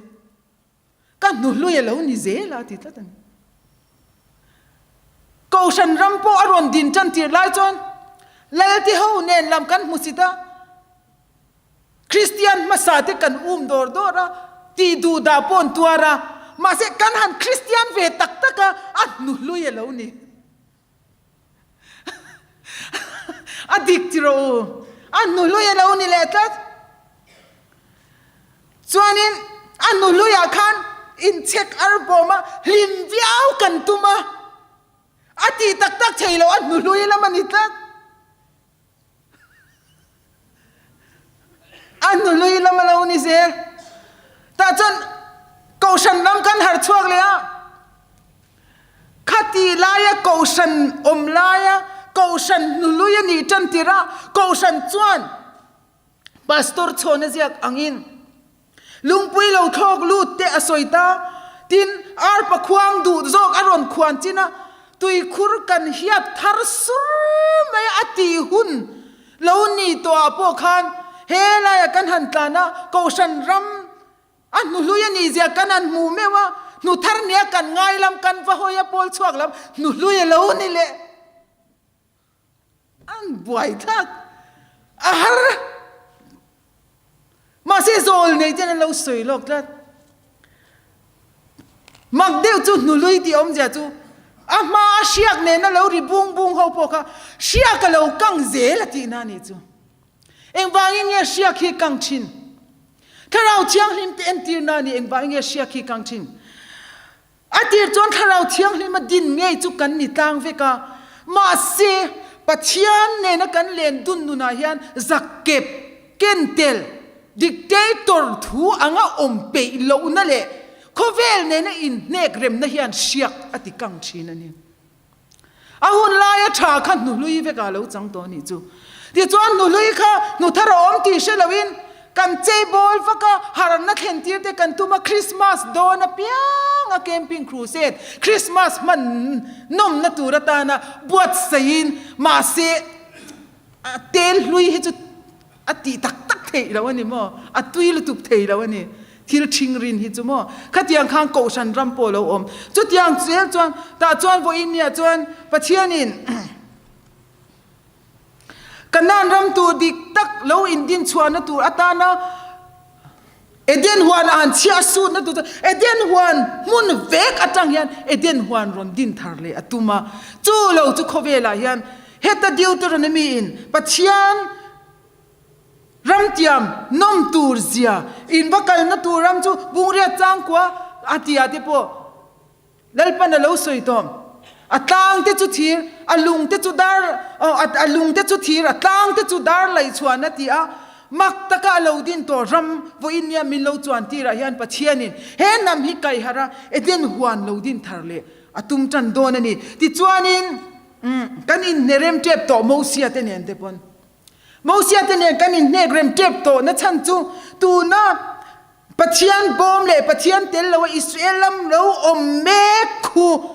Ka hnuhlui a lo ni zel a ti tlat a ni. Kohhran ram pawh a rawn din tan tir lai chuan Lalte ho nen lam kan hmu sit a, Kristian hmasa te kan um dawr dawr a, tih duh dah pawh an tuar a, mahse kan han Kristian ve tak tak a, a hnuhlui a lo ni. A dik ti rawh u, a hnuhlui a lo ni leh tlat. Chuanin a hnuhluiah khan inchhek arbawm a, hlim viau kan tum a, a tih tak tak thei lo, a hnuhlui lam a ni tlat. A hnului lam a lo ni zel. Tah chuan Kohhran lam kan harh chhuak leh a, khati laia Kohhran awm laia Kohhran hnului a nih tan tirh a, Kohhran chuan Pastor chhawna ziak angin Lungpui lo thlawk lut te a sawi ta. Tin, arpa khuang duh zawk a rawn khuan chin a, tuikhur kan hiap thar sur mai a tih hun lo ni tawhah pawh khan he laiah kan han tlan a, Kohhran ram a hnuhlui a nih zia kan han hmuh meuh a, hnu thar nia kan ngai lam kan va hawi a pawl chhuak lam hnuhlui a lo ni leh. An buai thlak a har. Mahse zawl nei ten an lo sawi lawk tlat. Mak deuh chu hnului tih awmzia chu a hma a hriak nena lo ri bung bung ho pawh kha hriak a lo kang zel a tihna a nih chu. Engvangin nge hriak hi kang thin? Thlarau Thianghlim te entirna a ni engvangin nge hriak hi kang thin? A tir chuan Thlarau Thianghlima din ngei chu kan ni tlang vek a, mahse Pathian nena kan len dun nunah hian zakkep, kentel, dictator thu anga awm peih lohna leh khawvel nena inhnek remna hian hriak a ti kang thin a ni. A hun laia tha kha hnuhlui vekah a lo chang tawh a nih chu. Tichuan hnuhlui kha hnuthar a awm tih hre loin kan cheibawl vak a, harna thlen tir te kan tum a, Christmas dawn apianga. a camping crusade Christmas hman nawmna tur atana buatsaihin mahse a tel hlui hi chu a tih tak tak theih loh a ni maw? A tui lutuk thei lo a ni. Thil ṭhing rin hi chu maw? Khatiang khan Kohhran ram pawh a lo awm. Chutiang zel chuan tah chuan vawiin nia chuan Pathianin Kanaan ram tur dik tak lo indin chhuahna tur atana Eden huan a han chhiah sutna tur chu Eden huan hmun vek atang hian Eden huan rawn din thar leh a tum a. Chu lo chu khawvelah hian heta Deuteronomy in Pathian ramtiam nawm tur zia in va kalna tur ram chu Bungriat changkua a tia te pawh Lalpan a lo sawi tawh. A tlang te chu thir, a lung te chu dar, a lung te chu thir, a tlang te chu dar laih chhuan a ti a. Mak taka a lo din tawh ram vawiin nia min lo chuan tirah hian Pathianin he hnam hi kaihharh a, Eden huan lo din thar leh a tum tan dawn a ni. Tichuanin kan inhnerem tep tawh Mosia te nen te pawn. Mosia te nen kan inhnek rem tep tawh na chhan chu tuna Pathian bawm leh Pathian tel loa Israel lam lo awm mek khu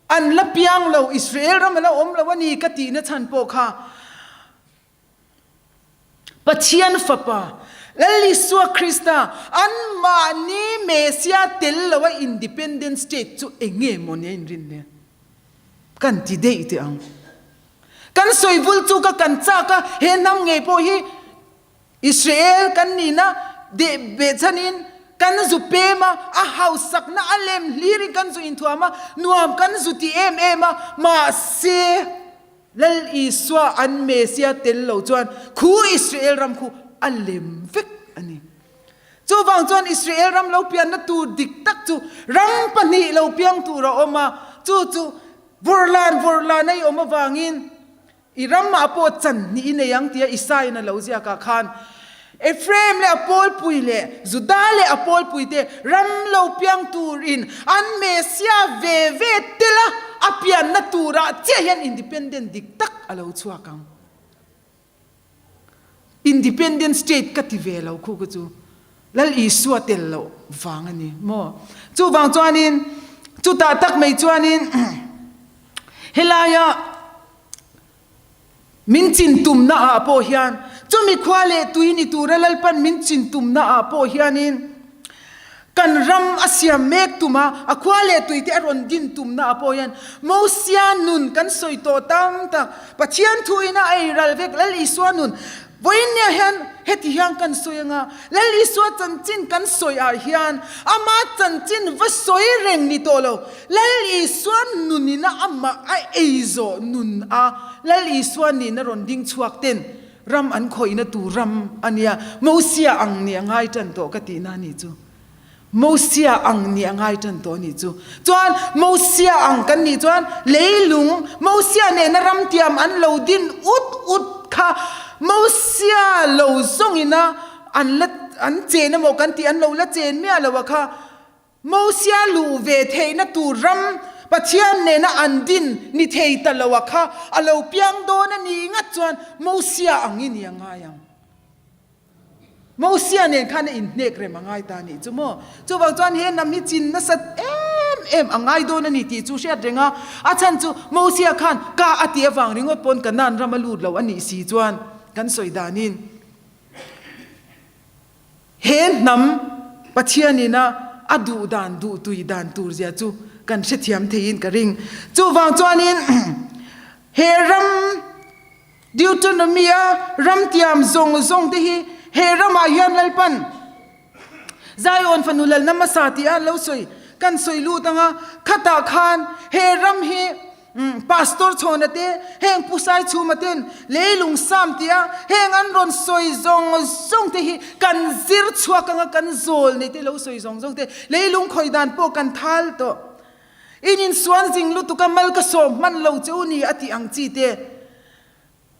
an la piang lo, Israel ram a la awm lo a ni ka tihna chhan pawh kha Pathian Fapa Lal Isua Krista anmahni Mesia tel loa Independent State chu eng nge maw nia inrin le? Kan ti daih teh ang. Kan sawi vul chu ka kan chak a, he hnam ngei pawh hi Israel kan nihna deh behchhanin kan zu pem a, a hausakna a lem hlirin kan zu inthuam a, nuam kan zu ti em em a, mahse Lal Isua an Mesia tel lo chuan khu Israel ram khu a lem vek a ni. Chuvang chuan Israel ram lo pianna tur dik tak chu ram pahnih lo piang tur a awm a, chu chu vawrlan vawrlan a i awm avangin I ramah pawh chan hnih i nei ang tia Isaiah-in a lo ziakah khan Ephraim leh a pawlpui leh Judah leh a pawlpui te ram lo piang turin an Messiah ve ve tel a, a pianna turah chiah hian independent dik tak a lo chhuak ang. Independent state ka ti ve lo khu ka chu Lal Isua tel loh vang a ni maw? Chuvang chuanin chutah tak mai chuanin helaia min chin tumna ah pawh hian chumi khua leh tui ni tura Lalpan min chin tumna ah pawh hianin kan ram a siam mek tum a, a khua leh tui te a rawn din tumna ah pawh hian Mosia nun kan sawi tawh tam tak Pathian thu ina a eiral vek Lal Isua nun Vawiin nia hian heti hian kan sawi anga, Lal Isua chanchin kan sawi ah hian ama chanchin va sawi reng ni tawh lo. Lal Isua nunina amah a ei zawh nun a, Lal Isua nihna rawn ding chhuak ten ram an khawihna tur ram a nia, Mosia ang nih a ngai tan tawh ka tihna a nih chu. Mosia ang nih a ngai tan tawh a nih chu. Chuan Mosia ang kan nih chuan leilung Mosia nena ramtiam an lo din ut ut kha Mosia lo zawngina an la an chen emaw kan tih an lo la chen miah lo a kha Mosia luh ve theihna tur ram Pathian nena an din ni thei ta lo a kha a lo piang dawn a nih ngat chuan Mosia ang i ni a ngai ang. Mosia nen khan a inhnek rem a ngai ta a nih chu maw? Chuvang chuan he hnam hi chin nasat em em a ngai dawn a ni tih chu hriat reng a, a chhan chu Mosia khan ka a tih avang ringawt pawn Kanaan ram a lut lo a nih si chuan kan sawi danin he hnam Pathianin a a duh dan duh tui dan tur zia chu kan hrethiam theiin ka ring. Chuvang chuanin he ram Deuteronomy-a ramtiam zawng zawng te hi he ramah hian Lalpan Zion fanu lalna hmasa tih a lo sawi kan sawi lut ang a, khatah khan he ram hi Pastor Chhawna te, heng Pu Saichhuma ten leilung sam tih a heng an rawn sawi zawng zawng te hi kan zir chhuak ang a, kan zawl nei te lo sawi zawng zawng te leilung khawi dan pawh kan thal tawh. In insuan zing lutuk a mal ka sawm hman lo che u ni a tih ang chi te.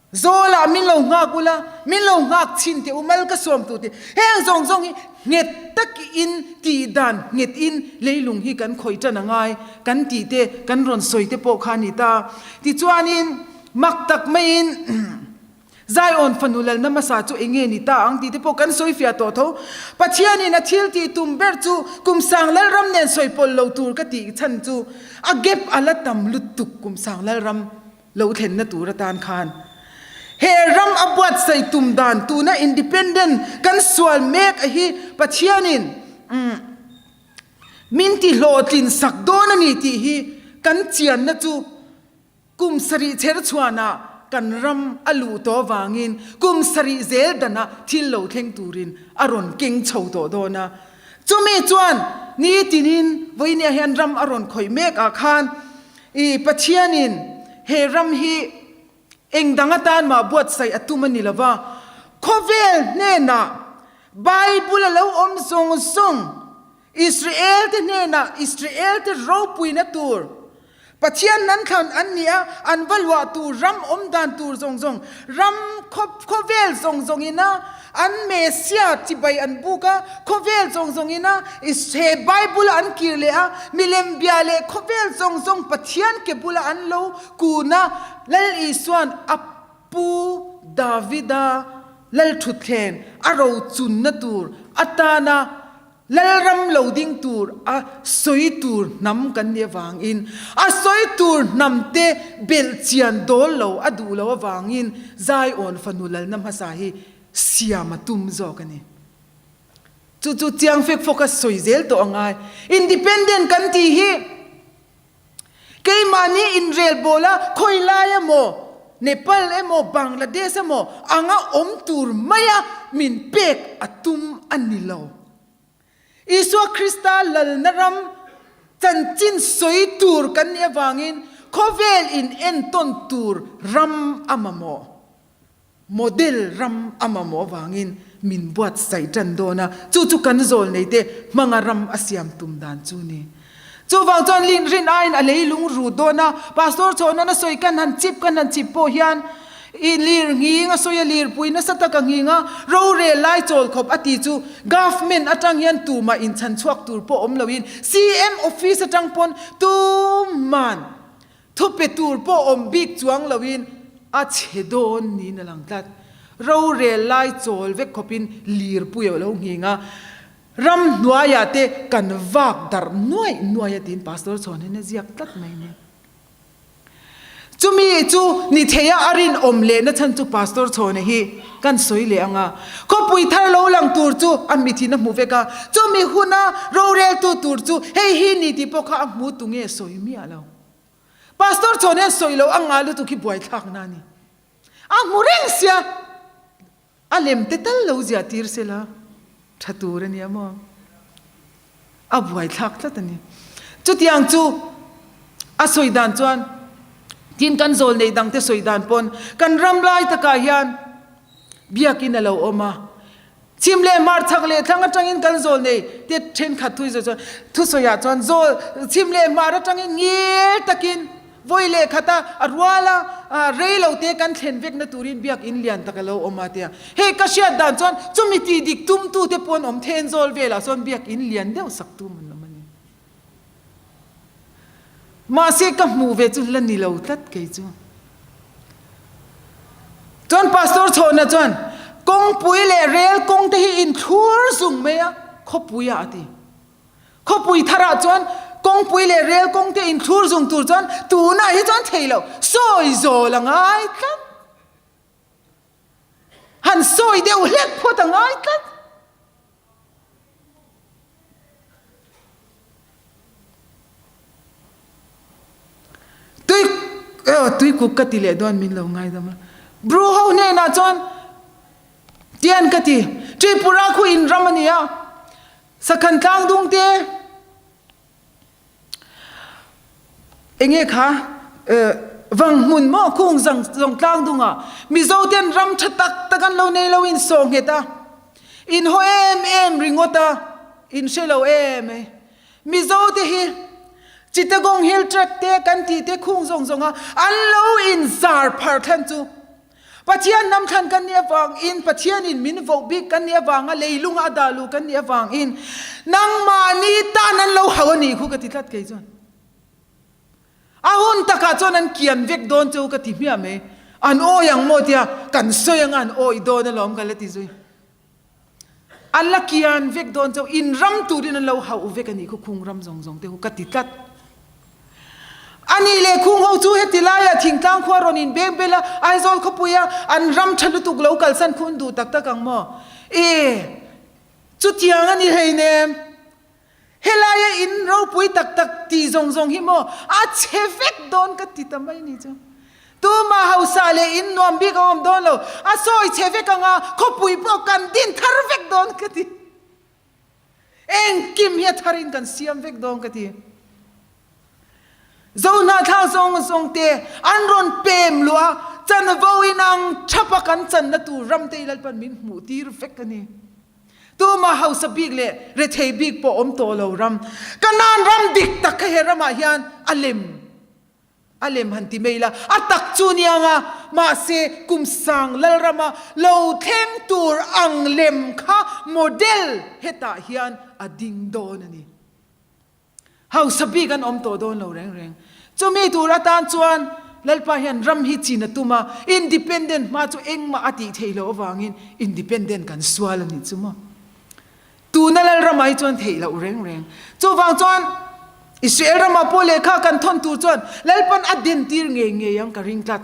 Zawlah min lo nghak ula, min lo nghak chhin teh u mal ka sawm tu te. Heng zawng zawng hi nghet takin tih dan nghet in leilung hi kan khawih tan a ngai kan tih te kan rawn sawi te pawh kha a ni ta. Tichuanin mak tak maiin. Zion fanu lalna hmasa chu eng nge ni ta ang tih te pawh kan sawi fiah tawh tho. Pathianin a thil tih tum ber chu kum sang lalram nen sawi pawlh lo tur ka tih chhan chu a gap a la tam lutuk kum sang lalram lo thlenna tur atan khan he ram a buatsaih tum dan tuna independent kan sual mek a hi Pathianin min ti hlawhtlin sak dawn a ni tih hi kan chianna chu Kum sarih cherchhuanah kan ram a luh tawh avangin kum sarih zel danah thil lo thleng turin a rawn keng chho tawh dawn a. Chumi chuan nitinin vawinia hian ram a rawn khawih mek ah khan i Pathianin he ram hi eng dang atan mah buatsaih a tum a ni lova, khawvel hnenah Bible a lo awm zawng zawng Israel-te hnenah Israel-te ropuina tur, Pathian nan thlan an ni a, an va luah tur ram awm dan tur zawng zawng, ram khawvel zawng zawngina an Messiah chibai an buk a, khawvel zawng zawngina he Bible-a an kir leh a, milem bia leh khawvel zawng zawng Pathian ke bula an lo kun a, Lal Isua'n a Pu Davida Lalthutthleng a rochunna tur atana Lalram lo ding tur a sawi tur hnam kan nih avangin, a sawi tur hnam te belh chian dawl lo a duh lo avangin Zion fanu lalna hmasa hi siam a tum zawk a ni. Chu chu chiang fek fawk a sawi zel tawh a ngai. Independent kan tih hi Keimahni inrel bawl a khawi lai emaw, Nepal emaw, Bangladesh emaw anga awm tur maia min pek a tum a ni lo. Isua Krista lalna ram chanchin sawi tur kan nih avangin khawvel in entawn tur ram a mamawh. Model ram a mamawh avangin min buatsaih tan dawn a, chu chu kan zawl nei te hmanga ram a siam tum dan chu ni. Chuvang chuan lin rin aiin a leilung ru dawn a, Pastor Chhawna'n a sawi kan han chip kan han chip pawh hian i lir nghing a sawi a, lirpui nasa tak a nghing a, rorel lai chawl khawp a ti chu Government atang hian tumah inchhan chhuak tur pawh awm loin CM office atang pawn tuman Thupe tur pawh awm bik chuang loin a chhe dawn niin a lang tlat. Rorel lai chawl vek khawpin lirpui a lo nghing a, ramhnuaiah te kan vak darh nuaih nuaih a tiin Pastor Chhawn hian a ziak tlat mai ni. Chumi chu ni theia a rinawm lehna chhan chu Pastor Chhawna hi kan sawi leh ang a, khawpui thar lo lang tur chu a mithin a hmu vek a, chumi huna roreltu tur chu hei hi ni tih pawh kha a hmu tu nge sawi miah lo. Pastor chuan hian sawi lo a ngah lutuk hi buaithlak na a ni. A hmu reng sia, a lem te tal lo ziah tir sela tha tur a nia maw? A buaithlak tlat a ni. Chutiang chu a sawi dan chuan tin kan zawl neih dang te sawi dan pawn kan ram lai takah hian biakin a lo awm a, Chhim leh hmar chhak leh thlang atangin kan zawl nei te thenkhat thui zawi chuan thusawiah chuan zawl chhim leh hmar atangin ngil takin vawi leh khata a rual a rei lo te kan thlen vekna turin biakin lian tak a lo awm a tia. Hei ka hriat dan chuan chumi tih dik tumtu te pawh an awm then zawl velah sawn biakin lian deuh sak tum an awm a ni. Mahse ka hmuh ve chu la ni lo tlat kei chu. Chuan Pastor Chhawna chuan kawngpui leh rel kawng te hi inthlur zung mai a, khawpui ah a ti. Khawpui thar ah chuan kawngpui leh rel kawng te inthlur zung tur chuan tunah hi chuan thei lo, sawi zawl a ngai tlat. Han sawi deuh hlek phawt a ngai tlat. Tui tui kuk ka ti leh dawn min lo ngaidam a. Bru ho hnenah chuan tian ka ti, Tripura khu in ram a ni a, Sakhan tlangdung te Enge kha vang hmun maw khung zang zawng tlang dungah Mizo ten ram tha tak tak an lo nei lo in saw nghet a, in haw em em ringawt a, in hre lo em e. Mizo te hi Chittagong Hill Tract te kan tih te khung zawng zawng a an lo in zar phar thlan chu Pathian hnam thlan kan nih avangin, Pathianin min voh bik kan nih avanga leilunga a dah luh kan nih avangin nangmahni tan an lo hauh a nih khu ka ti tlat kei chuan. A hun takah chuan an kian vek dawn chu ka ti hmiah mai. An awi ang maw tia kan sawi anga an awi dawn alawm ka la ti zui. A la kian vek dawn chauh, in ram turin an lo hauh vek a nih khu khung ram zawng zawng te khu ka ti tlat. A nih leh khung ho chu heti laiah thingtlang khua rawn in beng bel a, Aizawl khawpuia an ram tha lutuk lo kalsan khu an duh tak tak ang maw? E, chutiang a ni hleinem. Helaia in ropui tak tak tih zawng zawng hi maw a chhe vek dawn ka ti ta mai ni chu. Tuma hausa leh in nuam bik a awm dawn lo, a sawi chhe vek anga khawpui pawh kan din thar vek dawn ka ti. Engkim hi a tharin kan siam vek dawn ka ti. Zohnahthlak zawng zawng te an rawn pem luh a, chanvo inang thapa kan channa tur ram te i Lalpan min hmuh tir vek a ni. Tuma hausa bik leh rethei bik pawh awm tawh lo ram, Kanaan ram dik tak kha he ramah hian a lem a lem han ti mai la, a tak chu nia nga, mahse kum sang Lalrama lo thleng tur ang lem kha model hetah hian a ding dawn a ni. Hausa bik an awm tawh dawn lo reng reng. Chumi tur atan chuan Lalpa hian ram hi chin a tum a, independent hma chu engmah a tih theih loh avangin independent kan sual a nih chu maw. Tuna Lalramah hi chuan theih loh reng reng. Chuvang chuan Israel ramah pawh lehkha kan thawn tur chuan Lalpan a dentir ngei ngei ang ka ring tlat.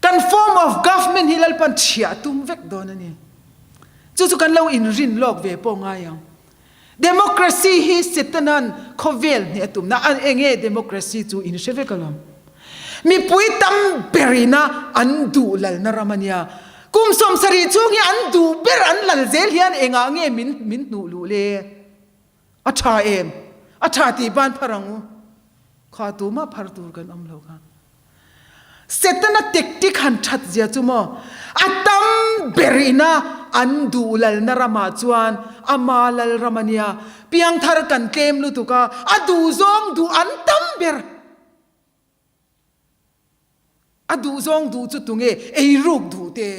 Kan form of government hi Lalpan chhiah tum vek dawn a ni. Chu chu kan lo inrin lawk ve pawh ngai ang. Democracy hi Setanan khawvel hneh a tumna a eng nge democracy chu in hre vek alawm. Mipui tam berina an duh lalna ram a nia. Kum 70 chhung hi an duh ber an lal zel hian engah nge min min hnuh luh le? A tha em? A tha tih ban phar ang u. Kha tumah phar tur kan awm lo kha. Setana tactic han that zia chu maw? A tam ber ina an duh lalna ramah chuan ama lal ram a nia. Piangthar kan tlem lutuk a, a duh zawng duh an tam ber. A duh zawng duh chu tunge? Eiruk duh te.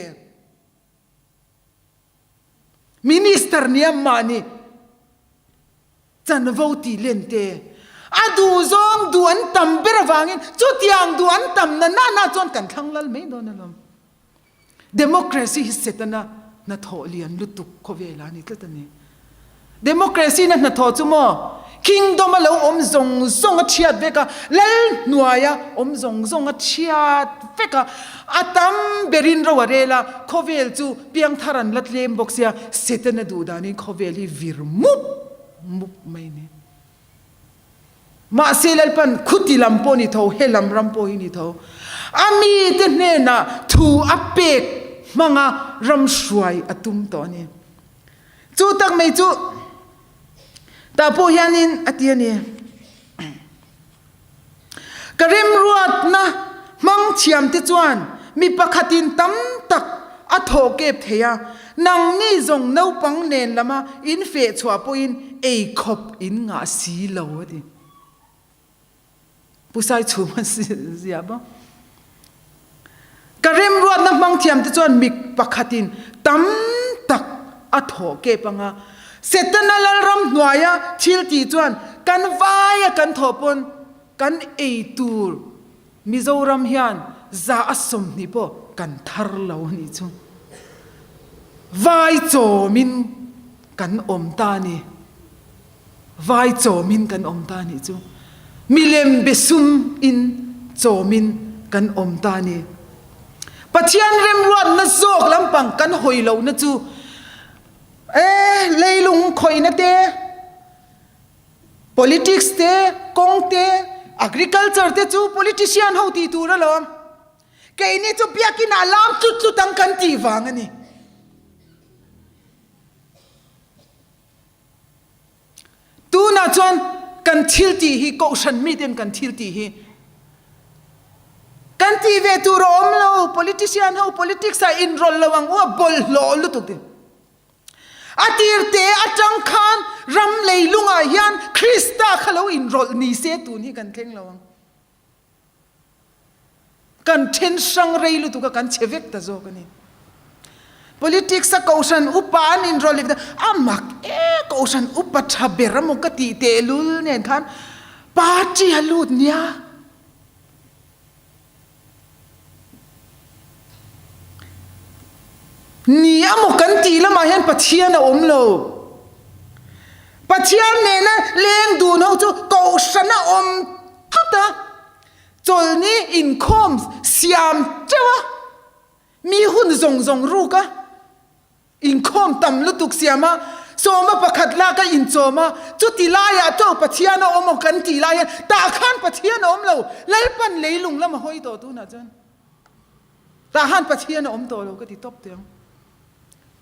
Minister nia mahni. Chanvo tih len te a duh zawng duh an tam ber avangin chutiang duh an tam na na na chuan kan thlang lal mai dawn alawm. Democracy hi Setana hnathawh lian lutuk khawvel a ni tlat a ni. Democracy na hnathawh chu maw Kingdom a lo awm zawng zawng a chhiat vek a, lal hnuaia awm zawng zawng a chhiat vek a, a tam berin ro a rel a, khawvel chu piangthar an la tlem bawk sia, Setana duh danin khawvel hi vir mup mup mai ni. Mahse Lalpan khuti lam pawh ni tho, he lam ram pawh hi ni tho, a mite hnenah thu a pek hmanga ram hruai a tum tawh a ni. Chu tak mai chu tah pawh hianin a ti a ni. Ka remruatna hmang thiamte chuan mi pakhatin tam tak a thawh kep thei a, nangni zawng naupang nen lama in feh chhuah pawhin ei khawp in ngah si lo a ti. Pu Saichhum a ziah bawk. Ka remruatna hmang thiamte chuan mi pakhatin tam tak a thawh kep anga Setana lalram hnuaia thil tih chuan kan vaia kan thawh pawn kan ei tur Mizoram hian za a 20 pawh kan thar lo a nih chu. Vai chawmin kan awm ta a ni. Vai chawmin kan awm ta nih chu. Milem be sum in chawmin kan awm ta ni. Pathian remruatna zawk lampang kan hawi lohna chu e leilung khawihna te, politics te, kawng te, agriculture te chu politician ho tih tur alawm. Keini chu biakin ah lam tlut tlut ang kan tih vang a ni. Tunah chuan kan thil tih hi kohhran miten kan thil tih hi kan tih ve tur a awm lo, politician ho politics ah inrawlh lo ang u a bawlhhlawh lutuk te. A tir te atang khan ram leilungah hian Krista kha lo inrawlh ni se tun hi kan thleng lo ang. Kan then hrang rei lutuk a, kan chhe vek ta zawk a ni. Politics a kohhran upa an inrawlh leh a mak e, kohhran upa tha ber a maw ka tih tehlul nen khan party a lut nia. Ni a maw kan tih lamah hian Pathian a awm lo. Pathian nena leng dun ho chu kohhran a awm tlat a, chawlhni inkhawm siam teuh a, mi hun zawng zawng ruk a. Inkhawm tam lutuk siam a, sawma pakhat lak a inchawm a, chuti laiah chaw Pathian a awm aw kan tih lai hian tah khan Pathian a awm lo, Lalpan leilung lam a hawi tawh tunah chuan tah khan Pathian a awm tawh lo ka ti tawp teh ang.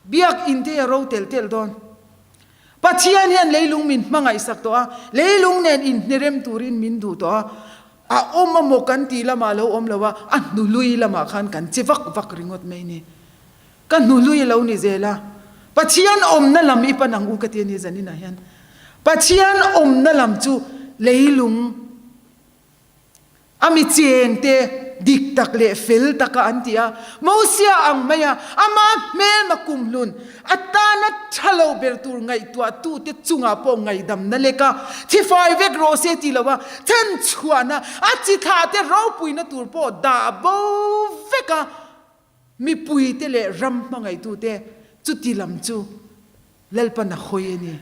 Biak in te a ro telh telh dawn. Pathian hian leilung min hmangaihsak tawh a, leilung nen inhnerem turin min duh tawh a, a awm a maw kan tih lamah a lo awm lo a, a hnului lamah khan kan che vak vak ringawt mai ni. Ka hnuhlui a lo ni zel a, Pathian awmna lam i pan ang u ka ti a ni zaninah hian. Pathian awmna lam chu leilung a mi chengte dik tak leh fel taka an ti a, Mosia ang maia ama hmelma kumhlun atana tha lo ber tur ngaihtuahtute chungah pawh ngaihdamna lek a, thifai vek rawh se ti lo a, chhanchhuahna a chi thlahte ropuina tur pawh dah bo vek a. Mipuite leh ram hmangaihtute chuti lam chu Lalpan a hawi a ni.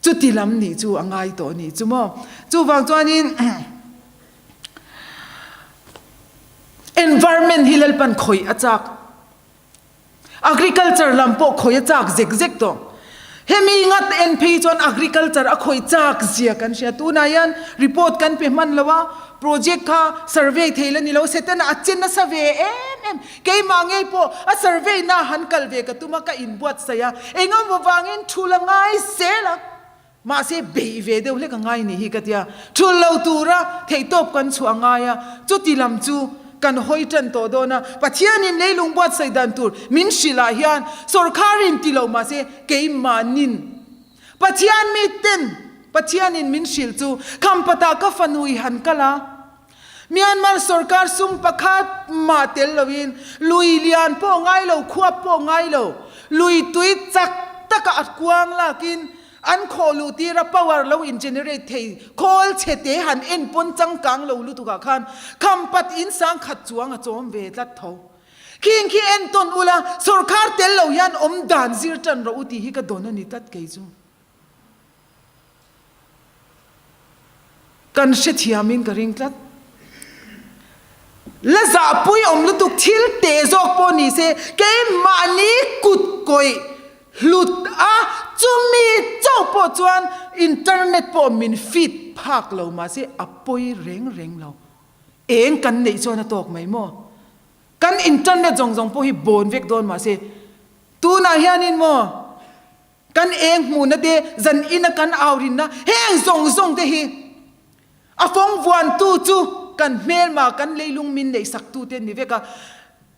Chuti lam nih chu a ngai tawh a nih chu maw. Chuvang chuanin environment hi Lalpan khawih a chak. Agriculture lam pawh khawih a chak zek zek tawh. Hemi ngat en phei chuan agriculture a khawih chak zia kan hria. Tunah hian report kan pe hman lo a, project kha survey thei la ni lo, Setana a che nasa ve em em. Keimah ngei pawh a survey na han kal ve ka tum a, ka inbuatsaih a, engemaw vangin thul a ngai zel a, mahse beih ve deuh hlek a ngai nih hi ka tia. Thul lo tura theihtawp kan chhuah a ngai a, chuti lam chu kan hawi tan tawh dawn a, Pathianin leilung buatsaih dan tur min hrilh ah hian sawrkharin ti lo mahse keimahnin Pathian miten Pathianin min hrilh chu Khampatah ka fanu i han kal a, Myanmar sawrkar sum pakhat mah tel loin lui lian pawh ngai lo, khuap pawh ngai lo, lui tui chak taka a kuang lakin An khawh luh tira power lo in generate thei khawl chhe te han en pawn changkang lo lutuk ah khan khampat in sang khat chuang a chawm ve tlat tho. Khing khi entawn ula sawrkhar tel lo hian awm dan zir tan rawh u tih hi ka dawn a ni tlat kei chu. Kan hrethiam in ka ring tlat. La zahpui awm lutuk thil te zawk pawh ni se keimahni kut kawih hlut a, chumi chauh pawh chuan internet pawh min feed phak lo mahse a pawi reng reng lo. Eng kan neih chuan a tawk mai maw? Kan internet zawng zawng pawh hi bawn vek dawn mahse tunah hianin maw kan eng hmuhna te, zan ina kan aurinna heng zawng zawng te hi A fawng vuantu chu kan hmelma, kan leilung min neihsaktute an ni vek a.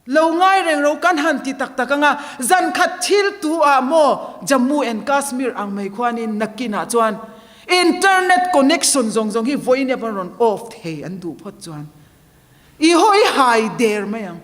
Lo ngai reng ro kan han ti tak tak ang a, zan khat thil tu ah maw Jammu and Kashmir ang mai khuanin nakinah chuan internet connection zawng zawng hi vawiin erawh rawn off thei an duh phawt chuan I hawi hai der mai ang.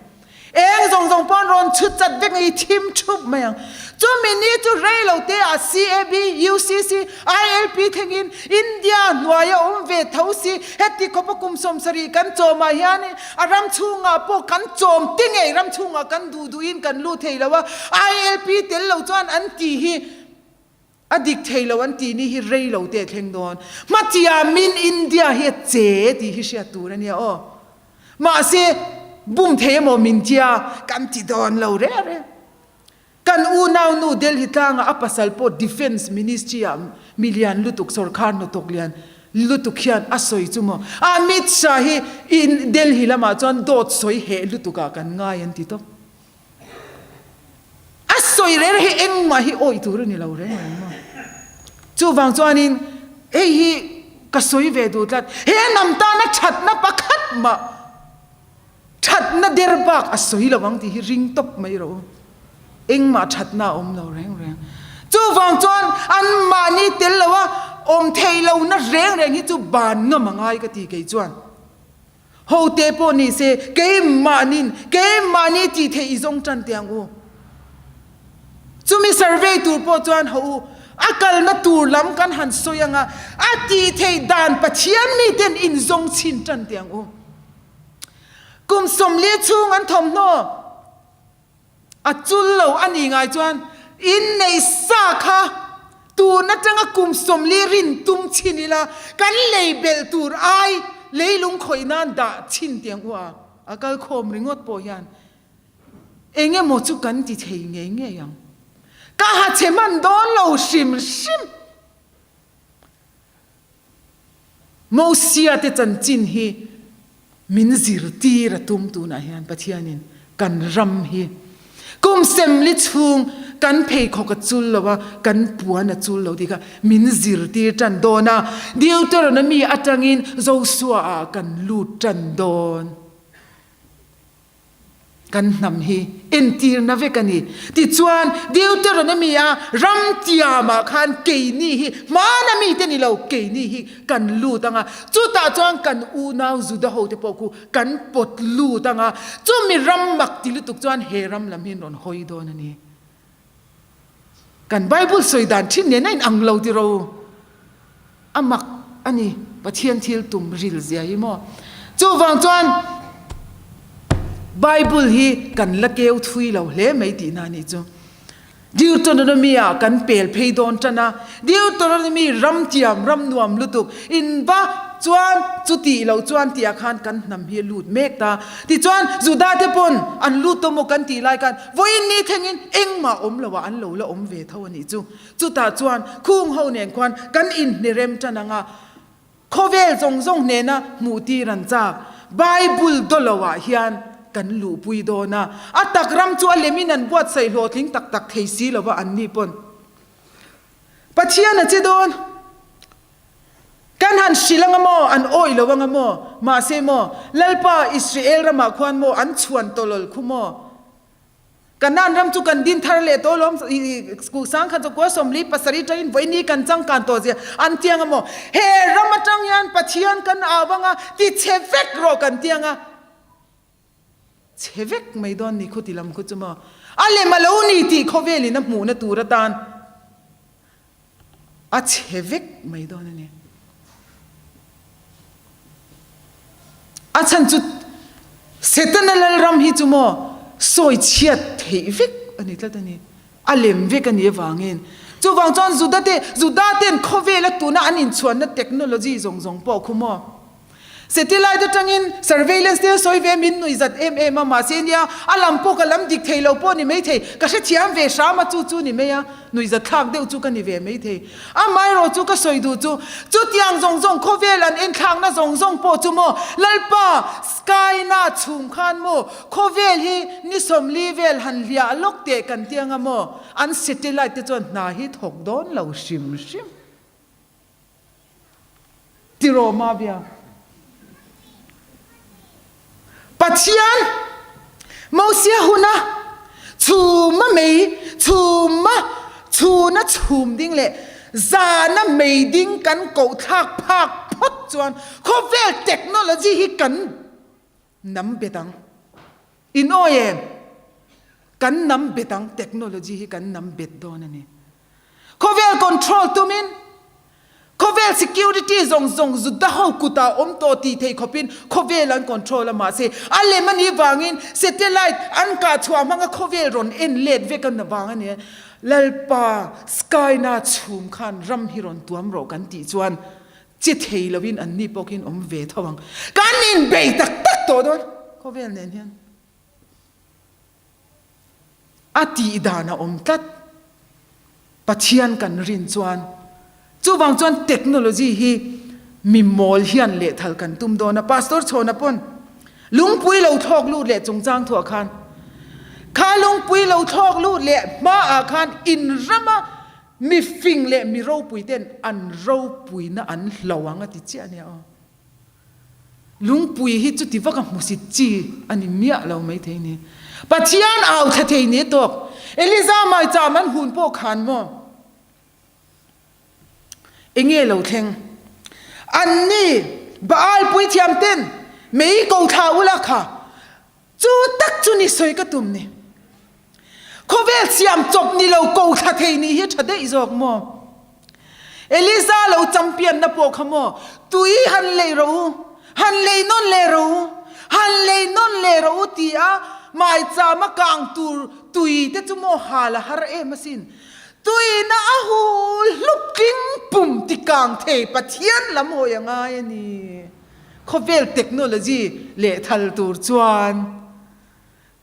Eng zawng zawng pawn rawn chhut chat vek i thim thup mai ang. Chumi ni chu rei lo te ah CAB, UCC, ILP thlengin India hnuaia awm ve tho si heti khawpa kum 70 kan chawmah hian a ram chhungah pawh kan chawm ti ngei ram chhungah kan duh duhin kan lut thei lo a, ILP tel lo chuan an ti hi A dik thei lo an tih ni hi rei lo teh thleng dawn. Hmatiamin India hi a che tih hi hriat tur a nia aw. Mahse, bum thei emaw min tia kan ti dawn lo reng reng. Kan unaunu Delhi tlangah a pasal pawh Defence Ministry ah milian lutuk sawrkhar hnathawk lian lutuk hian a sawi chu maw. Amit Shah hi Delhi lamah chuan dawt sawi heh lutuk ah kan ngai an ti tawp. A sawi reng hi engmah hi awih tur a ni lo reng reng maw. Chuvang chuanin hei hi ka sawi ve duh tlat, he hnam tana thatna pakhat mah thatna der bak a sawi lo ang tih hi ring tawp mai rawh u. Engmah thatna a awm lo reng reng. Chuvang chuan anmahni tel loa awm theih lohna reng reng hi chu ban ngam a ngai ka ti kei chuan. Ho te pawh ni se, keimahnin, keimahni tih theih i zawng tan teh ang u. Chumi survey tur pawh chuan ho u, a kalna tur lam kan han sawi ang a, a tih theih dan Pathian miten in zawng chhin tan teh ang u. Kum 40 chhung an thawmhnaw. A chul lo a nih ngai chuan inneih sa kha tun atanga kum 40 rin tum chhin ila kan lei belh tur ai leilung khawih nan dah chhin tiang u a, a kal khawm ringawt pawh hian eng emaw chu kan ti thei ngei ngei ang. Ka ha chhe hman dawn lo hrim hrim. Mosia te chanchin hi min zirtir a tum tunah hian Pathianin kan ram hi kum semli chhung kan pheikhawk a chul lo a, kan puan a chul lo tih kha min zirtir tan dawn a, Deuteronomy atangin Joshua ah kan lut tan dawn. Kan hnam hi entirna vek a ni. Tichuan, Deuteronomy-a ram tiamah khan keini hi hmana mite ni lo, keini hi kan lut ang a, chutah chuan kan unau Juda hote pawh khu kan pawt lut ang a, chumi ram mak ti lutuk chuan he ram lam hi an rawn hawi dawn a ni. Kan Bible sawi dan thin nen a inang lo tiro. A mak a ni, Pathian thil tum ril zia hi maw. Chuvang chuan Bible hi kan la keu thui lo hle mai tihna a nih chu. Deuteronomy ah kan pel phei dawn tan a, Deuteronomy ram tiam ram nuam lutuk in va chuan chutih loh chuan tih ah khan kan hnam hi a lut mek ta. Tichuan Juda te pawn an lut tawh maw kan tih lai khan vawiin ni thlengin engmah awm lo ah an lo la awm ve tho a nih chu. Chutah chuan khung ho nen khuan kan inhnerem tan ang a, khawvel zawng zawng hnena hmuh tir an chak. Bible dawlo ah hian kan luhpui dawn a, a tak ram chu a lemin an buatsaih hlawhtling tak tak thei si lo va an ni pawn Pathian a che dawn. Kan han hrilh anga maw, an awih lo anga maw, mahse maw, Lalpa Israel ramah khuan maw an chhuan tawlawl khu maw? Kanaan ram chu kan din thar leh tawh alawm, Kuk sangkhat chu kua 47 tangin vawiini kan changkan tawh zia an tiang a maw? He ram atang hian Pathian kan au anga ti chhe vek rawh kan tiang a, chhe vek mai dawn ni khuti lam khu chu maw? A lem a lo ni tih khawvelin a hmuhna tur atan. A chhe vek mai dawn a ni. A chhan chu Setana lalram hi chu maw sawi chhiat theih vek a ni tlat a ni. A lem vek a nih avangin. Chuvang chuan Juda te, Juda ten khawvela tuna an inchhuanna technology zawng zawng pawh khu maw Satellite atangin surveillance te sawi ve min nuih zat em em a, mahse nia a lam pawh ka lam dik thei lo pawh ni mai thei, ka hrethiam ve hram a chu chu ni mai a, nuih zat thlak deuh chu ka ni ve mai thei. Amaherawh chu ka sawi duh chu, chutiang zawng zawng khawvel an enthlakna zawng zawng pawh chu maw Lalpa sky na chhum khan maw khawvel hi ni 40 vel han hliah lawk teh kan ti anga maw an satellite te chuan hna hi thawk dawn lo hrim hrim. Tiraw Mavia? Pathian Mosia huna chhuma mei chhuma chhuna chhum ding leh zana mei ding kan koh thlak phak phawt chuan khawvel technology hi kan nam bet ang. In awi em? Kan nam bet ang, technology hi kan nam bet dawn a ni. Khawvel control tumin khawvel security zawng zawng Juda ho kutah awm tawh tih theih khawpin khawvel an control a mahse a lem a nih vangin satellite an kah chhuah hmanga khawvel rawn en let vek a vang a ni. Lalpa sky na chhum khan ram hi rawn tuam rawh kan tih chuan che thei lovin an ni pawh khian awm ve tho ang. Kan inbei tak tak tawh dawn khawvel nen hian. A tih dan a awm tlat. Pathian kan rin chuan. Chuvang chuan technology hi mi mawl hian lehthal kan tum dawn a. Pastor Chhawna pawn lungpui lo thlawk lut leh chungchang thuah khan kha lungpui lo thlawk lut leh hmaah khan in rama mi fing leh mi ropui ten an ropuina an hlo ang a ti chiah ania aw. Lungpui hi chuti vak a hmusit chi a ni miah lo maithei ni. Pathian au thla thei ni tawk. Eliza maicham an hun pawh khan maw? Enge lo thleng? Anni Baal puithiam ten mei ko thla ula kha Chu tak chu ni sawi ka tum ni. Khawvel siam chawp ni lo ko thla thei ni hi tha daih zawk maw? Eliza lo champion na pawh kha maw tui han lei rawh u, han lei nawn leh rawh u, han lei nawn leh rawh u. ti a, maicham a kang tur tui te chu maw hal a har em asin. Tuina a hul hlup tling pum ti kang thei Pathian lam hawi a ngai a ni. Khawvel technology lehthal tur chuan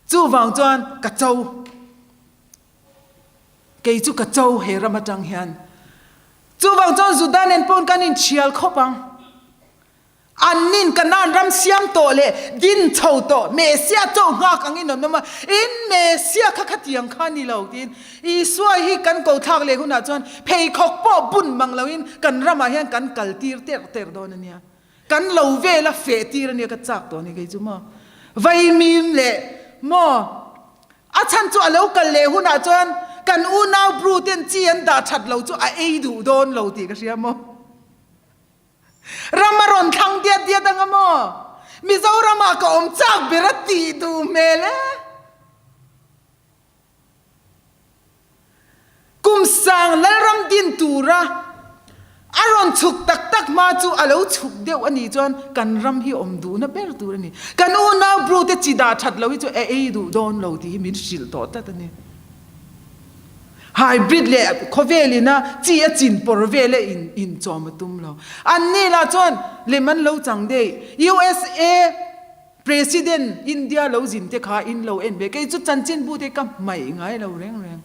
chuvang chuan ka cho. Kei chu ka cho he ram atang hian. Chuvang chuan Juda nen pawn kan inchhial khawp ang. Annin Kanaan ram siam tawh leh din chho tawh Messia cho nghak angin an awm a, in Messia kha khatiang kha ni lo tiin Isua hi kan ko thlak leh hunah chuan pheikhawk pawh bun mang loin kan ramah hian kan kal tir terh terh dawn a nia. Kan lo vela feh tir a nia ka chak tawh a ni kei chu maw. Vaimim leh maw. A chhan chu a lo kal leh hunah chuan kan unau Bru ten chi an dah that lo chu a ei duh dawn lo tih ka hria maw? Ram a rawn thlang diat diat anga maw? Mizoramah ka awm chak ber a tih duh hmel e. Kum sang Lalram din tura a rawn chhuk tak tak hma chu a lo chhuk deuh a nih chuan kan ram hi awm duhna ber tur a ni. Kan unau Bru te chi dah that lo hi chu a ei duh dawn lo tih hi min hrilh tawh tlat a ni. Hybrid leh khawvel ina chi a chin pawr vel a in inchawm a tum lo. Anni lah chuan lem an lo chang daih. USA President India lo zin te kha in lo en ve. Kei chu chanchinbu te ka hmaih ngai lo reng reng.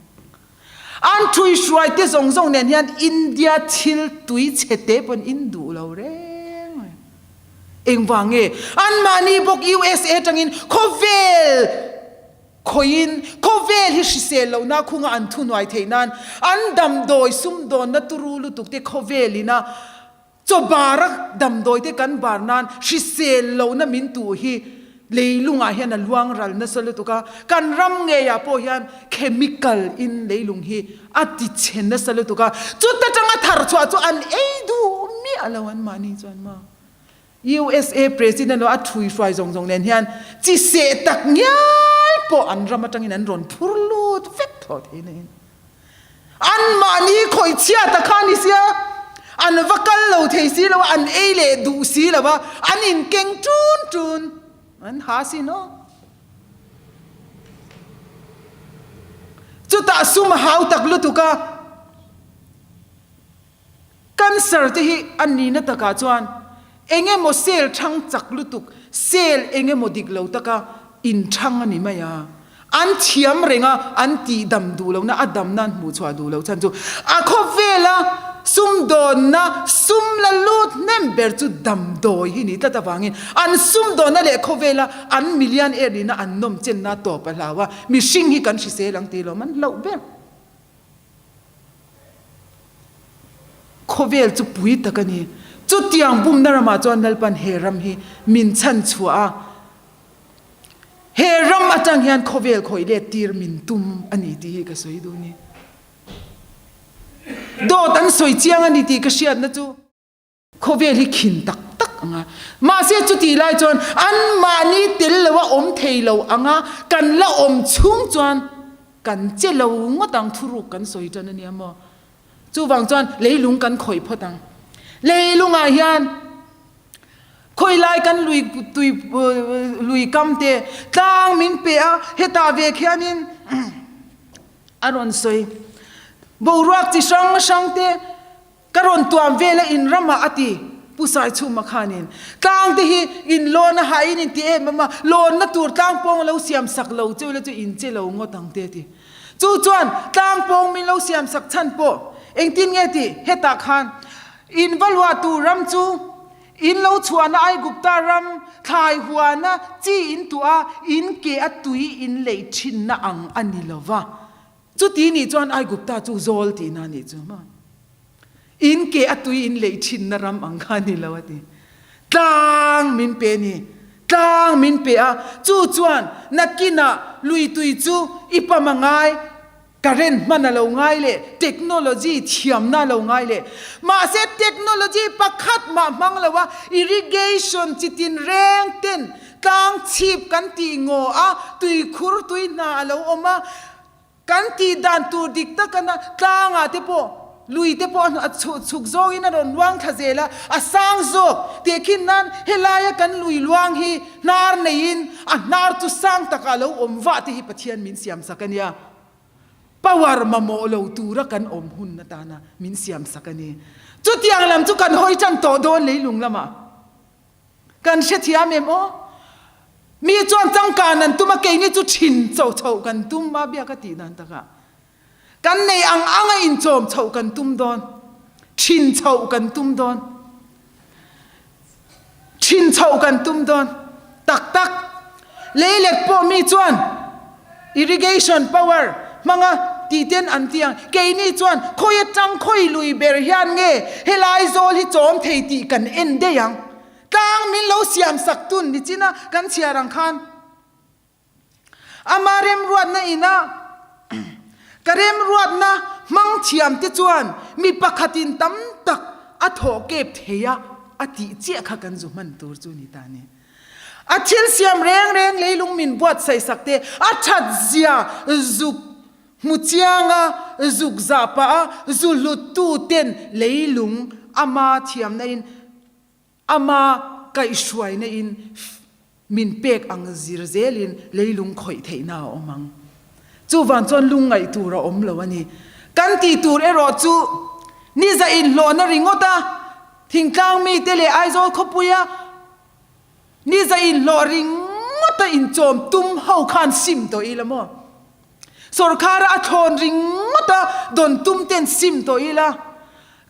An thui hruai te zawng zawng nen hian India thil tui chhe te pawn in duh lo reng reng. Engvang nge? Anmahni bawk USA tangin khawvel khawiin khawvel hi hrisel lohna khunga an thuhnuai theih nan an damdawi sumdawnna turu lutuk te khawvel ina Chaw bara damdawi te kan bar nan hrisel lohna min tuh hi leilungah hian a luang ral nasa lutuk a, kan ram ngeiah pawh hian chemical in leilung hi a ti chhe nasa lutuk a, chuta tanga thar chhuah chu an ei duh miah lo an mahni chuan maw. USA President lo a thui hruai zawng zawng nen hian chi seh tak ngial pawh an ram atangin an rawn phur lut vek thaw thei na in. Anmahni khawih chhiat a kha ni sia, an va kal lo thei si lo a, an ei leh duh si lo a, an inkeng tun tun, an ha sin aw. Chutah sum a hau tak lutuk a, cancer te hi a nihna takah chuan eng emaw cell thang chak lutuk, cell eng emaw dik lo taka inthang a ni mai a. An thiam reng a, an tih dam duh lohna, a damna an hmuh chhuah duh loh chhan chu a khawvela sumdawnna sum la lut hnem ber chu damdawi hi ni tlat avangin an sumdawnna leh khawvela an milian er nihna an nawm chenna tawp a hlau a, mihring hi kan hrisel ang tih lawm an hlauh ber. Khawvel chu pui tak a ni. Chutiang bumna ramah chuan Lalpan he ram hi min chhan chhuah a, he ram atang hian khawvel khawih let tir min tum a ni tih hi ka sawi duh a ni. Dawt an sawi chiang a ni tih ka hriatna chu. Khawvel hi khin tak tak ang a, mahse chutih lai chuan anmahni tel lo a awm thei lo ang a, kan la awm chhung chuan kan che lo ngawt ang thuruk kan sawi tan a nia maw? Chuvang chuan leilung kan khawih phawt ang. Leilungah hian khawi lai kan lui tui lui kam te tlang min pe a, hetah ve khianin a rawn sawi boruak chi hrang hrang te, Ka rawn tuam vel a in ramah a ti, Pu Saichhuma khanin. Tlang te hi in lawn a hain in ti em em a, lawnna tur tlang pawng lo siam sak lo cheu la chu in che lo ngawt ang te a ti. Chu chuan tlang pawng min lo siam sak chhan pawh engtin nge tih hetah khan in va luah tur ram chu in lo chhuahna Aigupta ram thlai huana chi in tuah a, in ke a tui in leih thinna ang a ni lo va. Chuti nih chuan Aigupta chu zawl tihna a nih chu maw? In ke a tui in leih thinna ram ang kha a ni lo a ti. Tlang min pe a ni. Tlang min pe a, chu chuan nakinah lui tui chu i pam a ngai, current hman a lo ngai leh technology thiamna a lo ngai leh. Mahse technology pakhat mah hmang lo a, irrigation chi tinreng ten tlang chhip kan tih ngaw a, tuikhur tui hna a lo awm a, Kan tih dan tur dik tak ana tlangah te pawh Lui te pawh a chhuk zawngin a rawn luang thla zel a, a sang zawk tehkhin nan helaia kan lui luang hi hnar neiin a hnar chu sang takah a lo awm vah te hi Pathian min siam sak a nia. Power mamawh lo tura kan awm hun atana min siam sak a ni. Chutiang lam chu kan hawi tan tawh dawn leilung lamah. Kan hrethiam em aw? Mi chuan changkan an tum a, keini chu thin cho chhoh kan tum a biak a tih dan takah. Kan nei ang ang a inchawm chhoh kan tum dawn. Thin chhoh kan tum dawn. Thin chhoh kan tum dawn. Tak tak. Leilet pawh mi chuan irrigation power hmanga tih ten an ti ang. Keini chuan khawi atang khawi lui ber hian nge helai zawl hi chawm thei tih kan en daih ang. Tlang min lo siam sak tun nichina kan chhiar ang khan. Ama remruatna ina ka remruatna hmang thiam te chuan mi pakhatin tam tak a thawh kep thei a, a tih chiah kha kan zu hman tur chu ni ta ni. A thil siam reng reng leilung min buatsaih sak te, a that zia zuk hmu chiang a, zuk zah pah a, zu hlut tu ten leilung ama thiamna in Ama kaihhruaina in min pek ang zir zelin leilung khawih theihna a awm ang. Chuvang chuan lungngaih tur a awm lo a ni. Kan tih tur erawh chu niza inhlawhna ringawt a, thingtlang mite leh Aizawl khawpuia niza inhlawh ringawta inchawm tum ho khan sim tawh ila maw? Sorkara a thlawn ringawt a dawn tum ten sim tawh ila,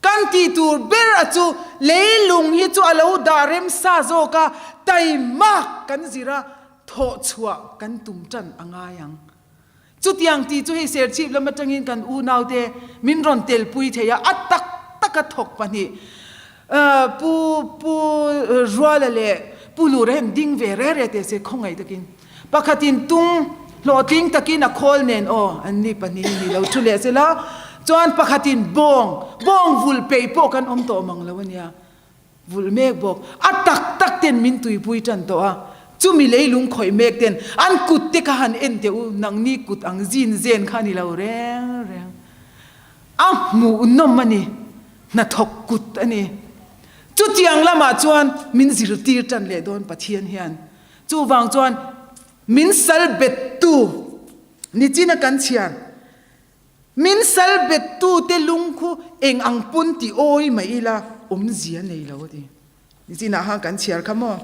kan tih tur ber a chu leilung hi chu a lo dah rem sa zawk a, taimak kan zir a, thawh chhuah kan tum tan a ngai ang. Chutiang tih chu hei Serchhip lam atangin kan unaute min rawn telpui thei a, a tak taka thawk pahnih Pu Pu Ruala leh Pu Lura hian ding ve re re teh se khawngaih takin. Pakhatin tung hlawhtling takin a khawl nen aw an ni pahnihin ni lo thu leh sela chuan pakhatin bawng bawng vulh peih pawh kan awm tawh mang lo ania vulh mek bawk a tak tak ten min tuipui tan tawh a chumi leilung khawih mek ten an kut te kha han en teh u nangni kut ang zin zen kha ni lo reng reng a hmuhnawm a ni hnathawk kut a ni chutiang lamah chuan min zirtir tan leh dawn Pathian hian Chuvang chuan min sal bettu nichina kan chhiar, min sal bettute lung khu eng ang pawn ti awi mai ila awmzia nei lo a ti. Nichinah khan kan chhiar kha maw?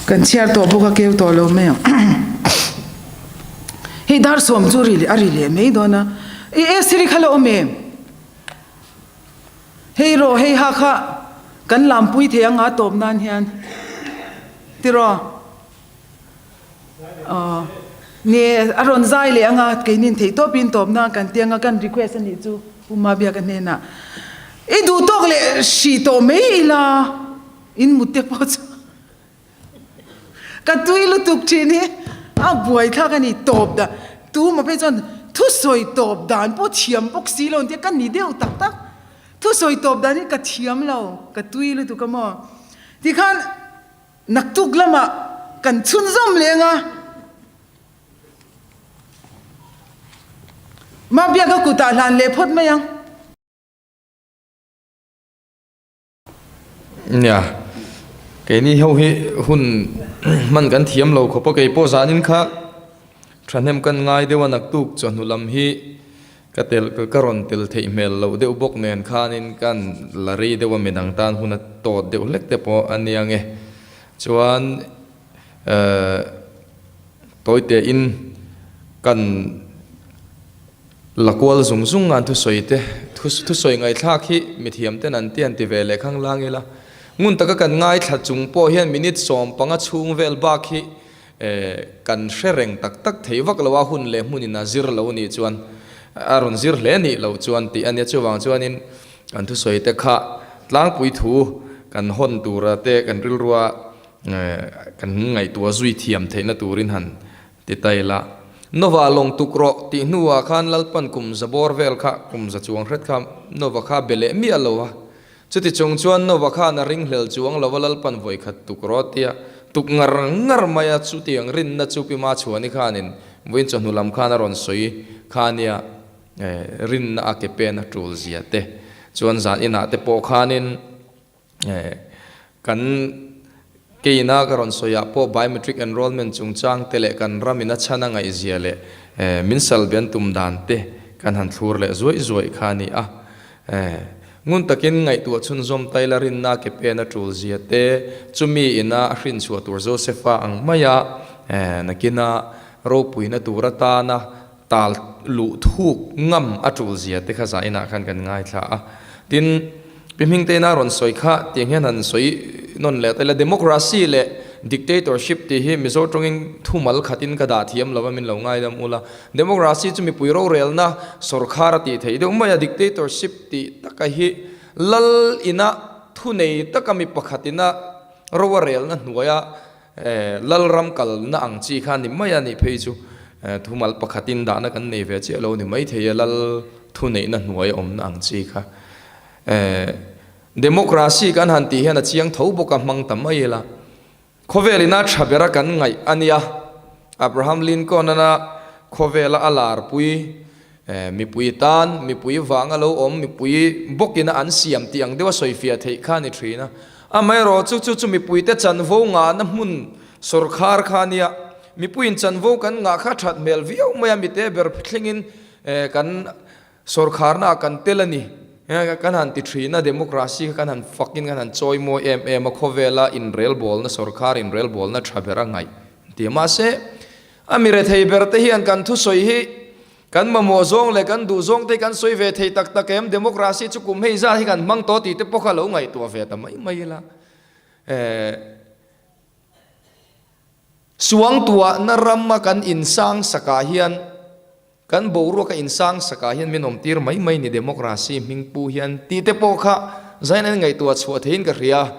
Kan chhiar tawh bawk a keu tawh lo mai ang. Hei dar sawm chu ri a ri leh mai dawn a. I Estheri kha la awm em? Hei rawh hei ha kha kan lampui thei anga tawp nan hian tiraw? Aw ni a rawn zai leh anga keinin theih tawpin tawpna kan ti anga kan request a nih chu Pu Mabiaka hnenah i duh tawk leh hrih tawh mai ila in mut te pawh chu ka tui lutuk thin hi a buaithlak a ni tawp dah tu ma phei chuan thusawi tawp dan pawh thiam bawk si lo tia ka ni deuh tak tak thusawi tawp dan hi ka thiam lo ka tui lutuk a maw tikhan. Naktuk lamah kan chhunzawm leng a. Mabiaka kutah hlan leh phawt mai ang. Nia, keini ho hi hun hman kan thiam lo khawp a, kei pawh zanin kha thahnem kan ngai deuh a, naktuk chawhnu lam hi Ka tel ka rawn tel theih hmel loh deuh bawk nen khanin kan la rei deuh a midang tan hun a tawt deuh hlek te pawh a nia nge. Chuan ehh tawite in kan la kual zung zung a an thusawi te thusawi ngaihthlak hi mithiam ten an ti an ti ve leh khang lang ila. Ngun taka kan ngaithla chung pawh hian minute 15 chhung vel bak hi Kan hre reng tak tak thei vak lo a, hun leh hmunin a zir lo nih chuan a rawn zir hle nih loh chuan tih a nia. Chuvang chuanin kan thusawi te kha tlangpui thu kan hawn tura te kan rilrua kan ngaihtuah zui thiam theihna turin han ti ta ila. Nova lawng tuk rawh tih hnuah khan Lalpan kum za bawr vel kha kum za chuang hret kha Nova kha be leh miah lo a. Chuti chung chuan Nova khan a ringhlel chuang lo a Lalpan vawikhat tuk rawh tia tuk ngar ngar mai a chutiang rinna chu Pi Machhuani khanin vawiin chawhnu lam khan a rawn sawi kha nia rinna a ke pen a tul zia te chuan zan inah te pawh khanin Kan keina ka rawn sawiah pawh biometric enrollment chungchang te leh kan ramin a chhan a ngaihzia leh min salbian tum dan te kan han thlur leh zuaih zuaih kha a ni a. Ngun takin ngaihtuah chhunzawm taila rinna ke pen a tul zia te, chumi ina a hrinchhuah tur Josepha ang maia nakina ropuina tur atana tal luh thuk ngam a tul zia te kha zainah khan kan ngaithla a. Tin, Pi Hmingteina rawn sawi kha tiang hian han sawi nawn leh ta ila, Democracy leh Dictatorship tih hi Mizo tawngin thumal khatin ka dah thiam lo a, min lo ngaidam ula. Democracy chu mipui rorelna sawrkhar a tih theih deuh mai a, Dictatorship tih taka hi lal ina thunei taka mi pakhat ina ro a relna hnuaia Lalram kalna ang chi kha ni mai a nih phei chu thumal pakhatin dahna kan nei ve chiah lo ni maithei a, lal thuneihna hnuai awmna ang chi kha. Democracy kan han tih hian a chiang tho bawk a hmang ta mai ila. Khawvel ina tha bera kan ngaih a nia. Abraham Lincoln-ana khawvela a larpui mipui tan, mipui vanga lo awm, mipui bawkina an siam tih ang deuha sawifiah theih kha a ni thin a. Amaherawh chu chu chu mipuite chanvo ngahna hmun sawrkhar kha a nia. Mipuiin chanvo kan ngah kha that hmel viau mai a, mite ber thlengin kan sawrkharnaah kan tel a ni. Kan han ti thin a, democracy kha kan han fakin kan han chawi mawi em em a, khawvela inrelbawlna sawrkhar inrelbawlna tha ber a ngaih an ti a. Mahse, a mi rethei berte hian kan thusawi hi Kan mamawh zawng leh kan duh zawng te hi kan sawi ve thei tak tak em? Democracy chu kum hei zat hi kan hmang tawh tih te pawh kha lo ngaihtuah ve ta mai mai ila. Eh, suangtuahna rama kan insang sakah hian, kan boruaka insang sakah hian min awmtir mai mai ni democracy hming pu hian tih te pawh kha zain an ngaihtuah chhuah theiin ka hria.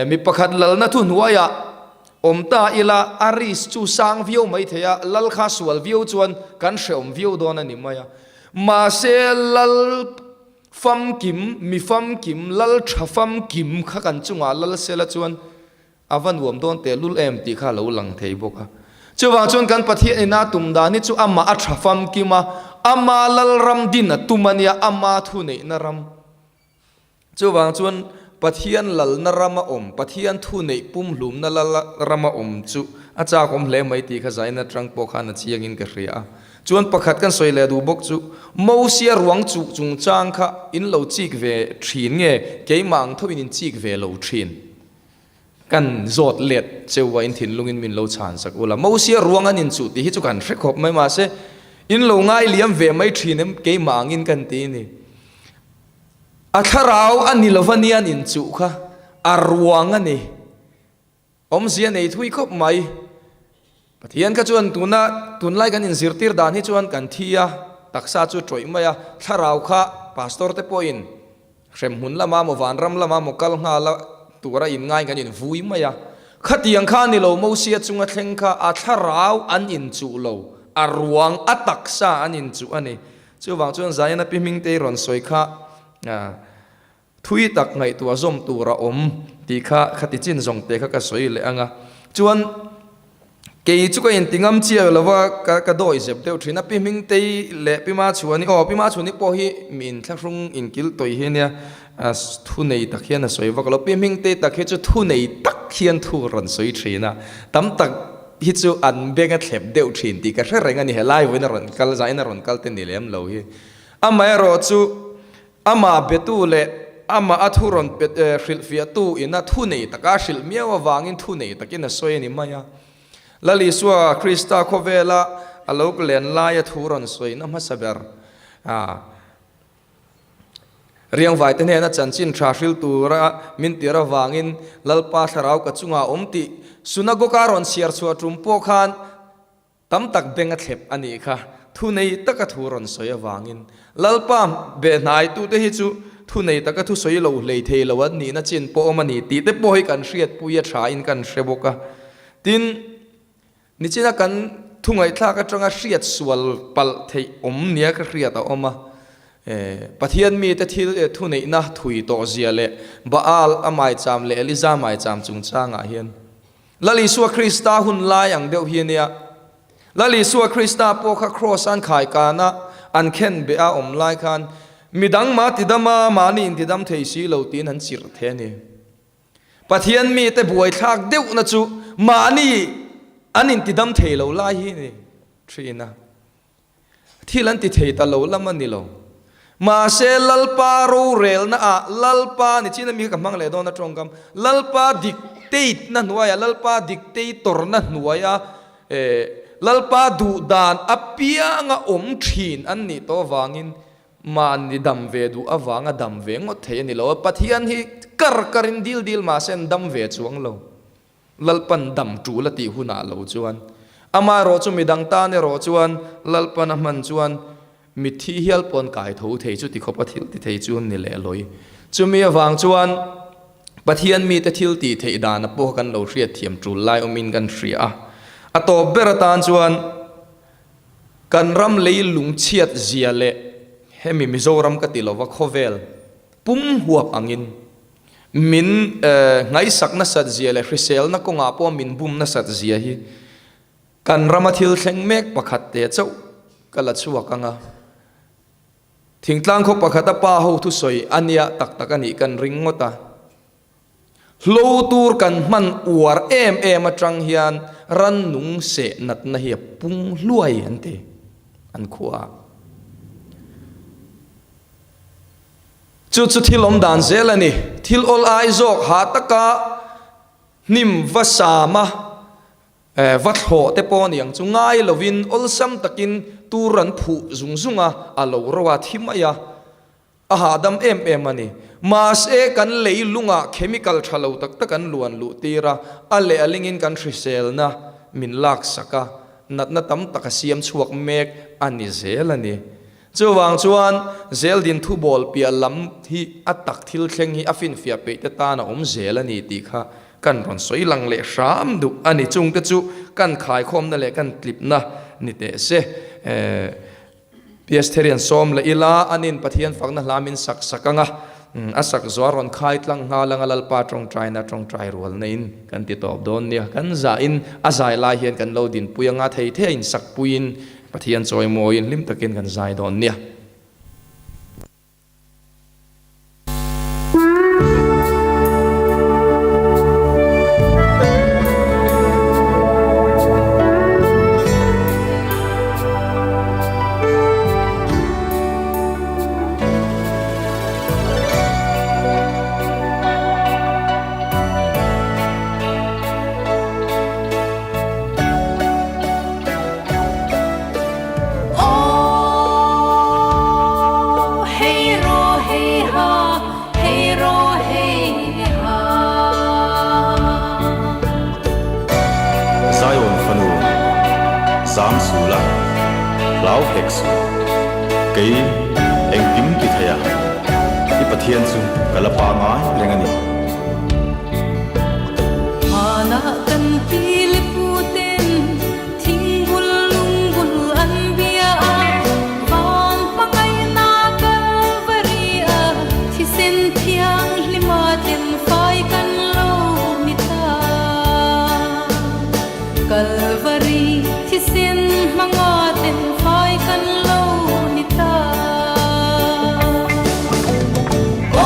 Mi pakhat lalna thuhnuaiah awm ta ila a risk chu sang viau mai thei a, lal kha sual viau chuan kan hreawm viau dawn a ni mai a. Mahse lal famkim, mi famkim, lal tha famkim kha kan chungah lal sela chuan a va nuam dawn tehlul em tih kha a lo lang thei bawk a. Chuvang chuan kan Pathian ina tum dan hi chu amah a tha famkim a, ama lalram din a tum a nia, ama thuneihna ram. Chuvang chuan Pathian lalna rama awm, Pathian thu neih pumhlumna lal rama awm chu a chak awm hle mai tih kha zaina atang pawh khan a chiangin ka hria a. Chuan pakhat kan sawi leh duh bawk chu Mosia ruang chuh chungchang kha in lo chik ve thin nge keimah ang thoin in chik ve lo thin? Kan zawt let cheu a in thinlungin min lo chhan sak ula. Mosia ruang an inchuh tih hi chu kan hre khawp mai mahse in lo ngai liam ve mai thin em keimah angin kan ti a ni. A thlarau a ni lova nia an inchuh kha a ruang a ni. Awmzia nei thui khawp mai. Pathian kha chuan tuna tunlai kan inzirtir dan hi chuan kan thi a, taksa chu tawih mai a, thlarau kha pastor te pawhin hremhmun lama maw vanram lama maw kal nghal a tura inngai kan invui mai a. Khatiang kha a ni lo, Mosia chunga thleng kha a thlarau an inchuh lo, a ruang a taksa an inchuh a ni. Chuvang chuan Zion-a pi Hmingtei rawn sawi kha thui tak ngaihtuah zawm tur a awm tih kha khati chin zawng te kha ka sawi leh ang a. Chuan kei chu ka inti ngam chiah lo va, ka ka dawi zep deuh thin a. Pi Hmingtei leh Pi Machhuani, aw Pi Machhuani pawh hi mi inthlahrung inkil tawih hi ania, thu nei tak hian a sawi vak lo. Pi Hmingtei tak hi chu thu nei tak hian thu rawn sawi thin a, tam tak hi chu an beng a thlep deuh thin tih ka hre reng a ni, helai vawiin a rawn kal zain a rawn kal te ni lem lo hi. Amaherawh chu amah betu leh amah a thu rawn pe hrilhfiahtu ina thu nei taka hrilh miau avangin thu nei takin a sawi a ni mai a. Lal Isua Krista khawvela a lo len laia thu rawn sawina hmasa ber a. Riangvaite hnena chanchin tha hril tura min tir avangin Lalpa thlarau ka chungah a awm tih Sunagoga rawn chhiar chhuah tum pawh khan tam tak beng a thlep a nih kha. Thu nei taka thu rawn sawi avangin Lalpa behnaitute hi chu thu nei taka thu sawi lo hlei thei lo an nihna chin pawh awm a ni tih te pawh hi kan hriatpui a thain kan hre bawk a. Tin, Nichina kan Thu ngaihthlak atanga hriat sual palh theih awm nia ka hriat a awm a. Pathian mite thil thuneihna thui tawh zia leh Baal a maicham leh Eliza maicham chungchangah hian Lal Isua Krista hun lai ang deuh hi a nia. Lal Isua Krista pawh kha Kraws an khai kana an khen beh a awm lai khan midang mah tidam a, mahni intidam thei si lo tiin an chirh thei a ni. Pathian mite buaithlak deuhna chu mahni an intidam thei lo lai hi a ni thin a. Thil an ti thei ta lo lam a ni lo. Mahse Lalpa rorelna ah Lalpa ni chin ami kha ka hmang leh dawn a tawngkam Lalpa dictate na hnuaiah Lalpa dictator na hnuaia eh Lalpa duh dan apianga awm thin an nih tawh avangin mahni dam ve duh avanga dam ve ngawt thei a ni lo a. Pathian hi kar karin dil dil mahse an dam ve chuang lo. Lalpan dam tul a tih hunah lo chuan, amaherawh chu midang tan erawh chuan Lalpan a hman chuan mitthi hial pawn kai tho thei chu ti khawpa thil ti thei chu an ni leh lawi. Chumi avang chuan Pathian mite thil tih theih dana pawh kan lo hriat thiam tul lai awmin kan hria a. A tawp ber atan chuan kan ram lei lungchhiat zia leh hemi Mizoram ka ti lova khawvel pum huap angin Min ngaihsak nasat zia leh hriselna kawngah pawh min bum nasat zia hi kan rama thil thleng mek pakhat te chauh ka la chhuak ang a. Thingtlang khaw pakhata pa ho thusawi a nia tak tak a nih kan ring ngawt a. Hlo tur kan hman uar em em atang hian rannung seh natna hi a pung hluai an ti an khuaah. Chu chu thil awm dan zel a ni. Thil awl ai zawk hah taka hnim va sama va thlawh te pawh a ni ang chu ngai lovin awlsam takin tur an phuh zung zung a, a lo ro a, thi mai a, a hahdam em em a ni. Mahse kan lei lungah chemical tha lo tak tak an luan luh tir a, a leh a lingin kan hriselna min laksak a, natna tam tak a siam chhuak mek a ni zel a ni. Chuvang chuan Zeldin thubawl piah lam hi a tak thil thleng hi a finfiah peih te tan a awm zel a ni tih kha kan rawn sawi lang leh hram duh a ni. Chungte chu kan khaikhawmna leh kan tlipna ni teh se. Piastherian sawm leh ila anin Pathian fakna hla min sak sak ang a, a sak zuar rawn khai tlang nghal ang a Lalpa tawngtaina tawngtai rualna in kan ti tawp dawn nia. Kan zahin a zai lai hian kan lo dinpui ang a, thei thei a insakpuiin Pathian chawimawiin hlim takin kan zai dawn nia. Zion fanu, zam suh la, hlau hek suh. Kei engkim ti thei a, i Pathian chu ka la pa ngai reng a ni. Hmanah kan pi le pu ten Thingbul lungbul an bia a, van hmangaihna Kalvari a, thisen thianghlima ten fai kan lo ni ta. Kalvari thisen hmanga ten fai kan lo ni ta.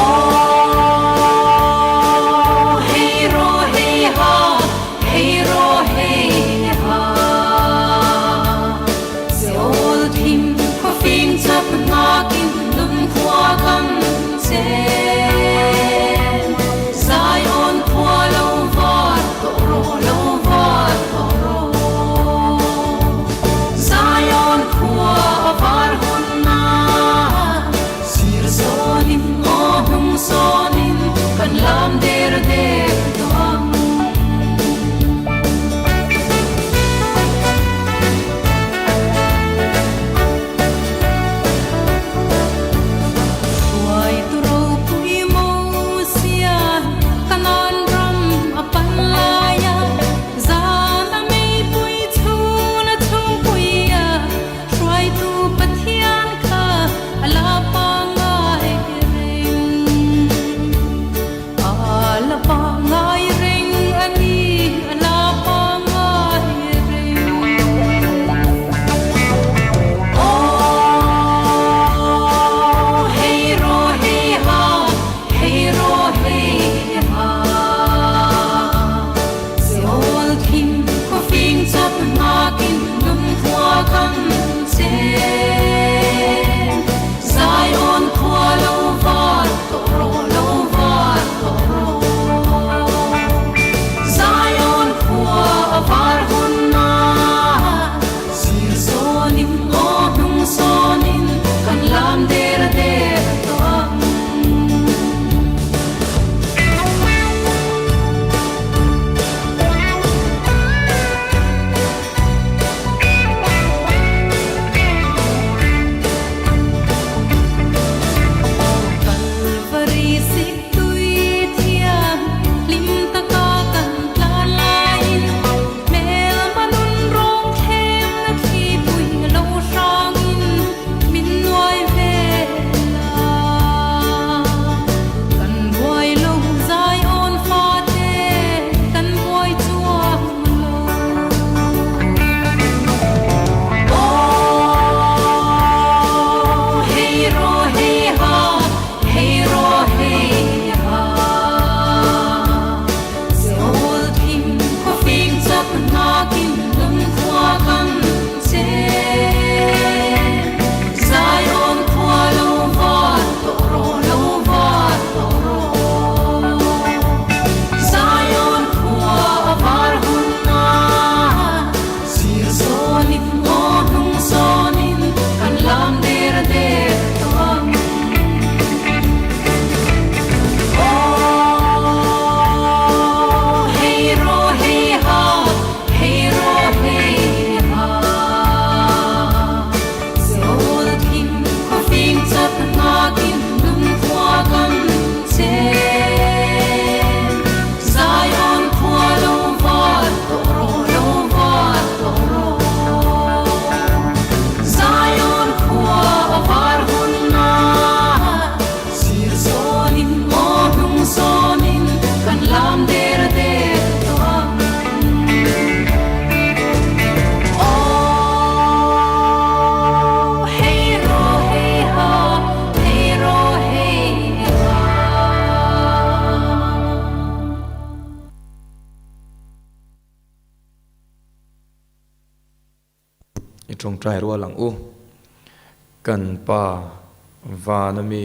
Aw. zam der der tawh ang. Aw, hei rawh hei ha, hei rawh hei ha. I tawngtai rual ang u, kan Pa vana mi.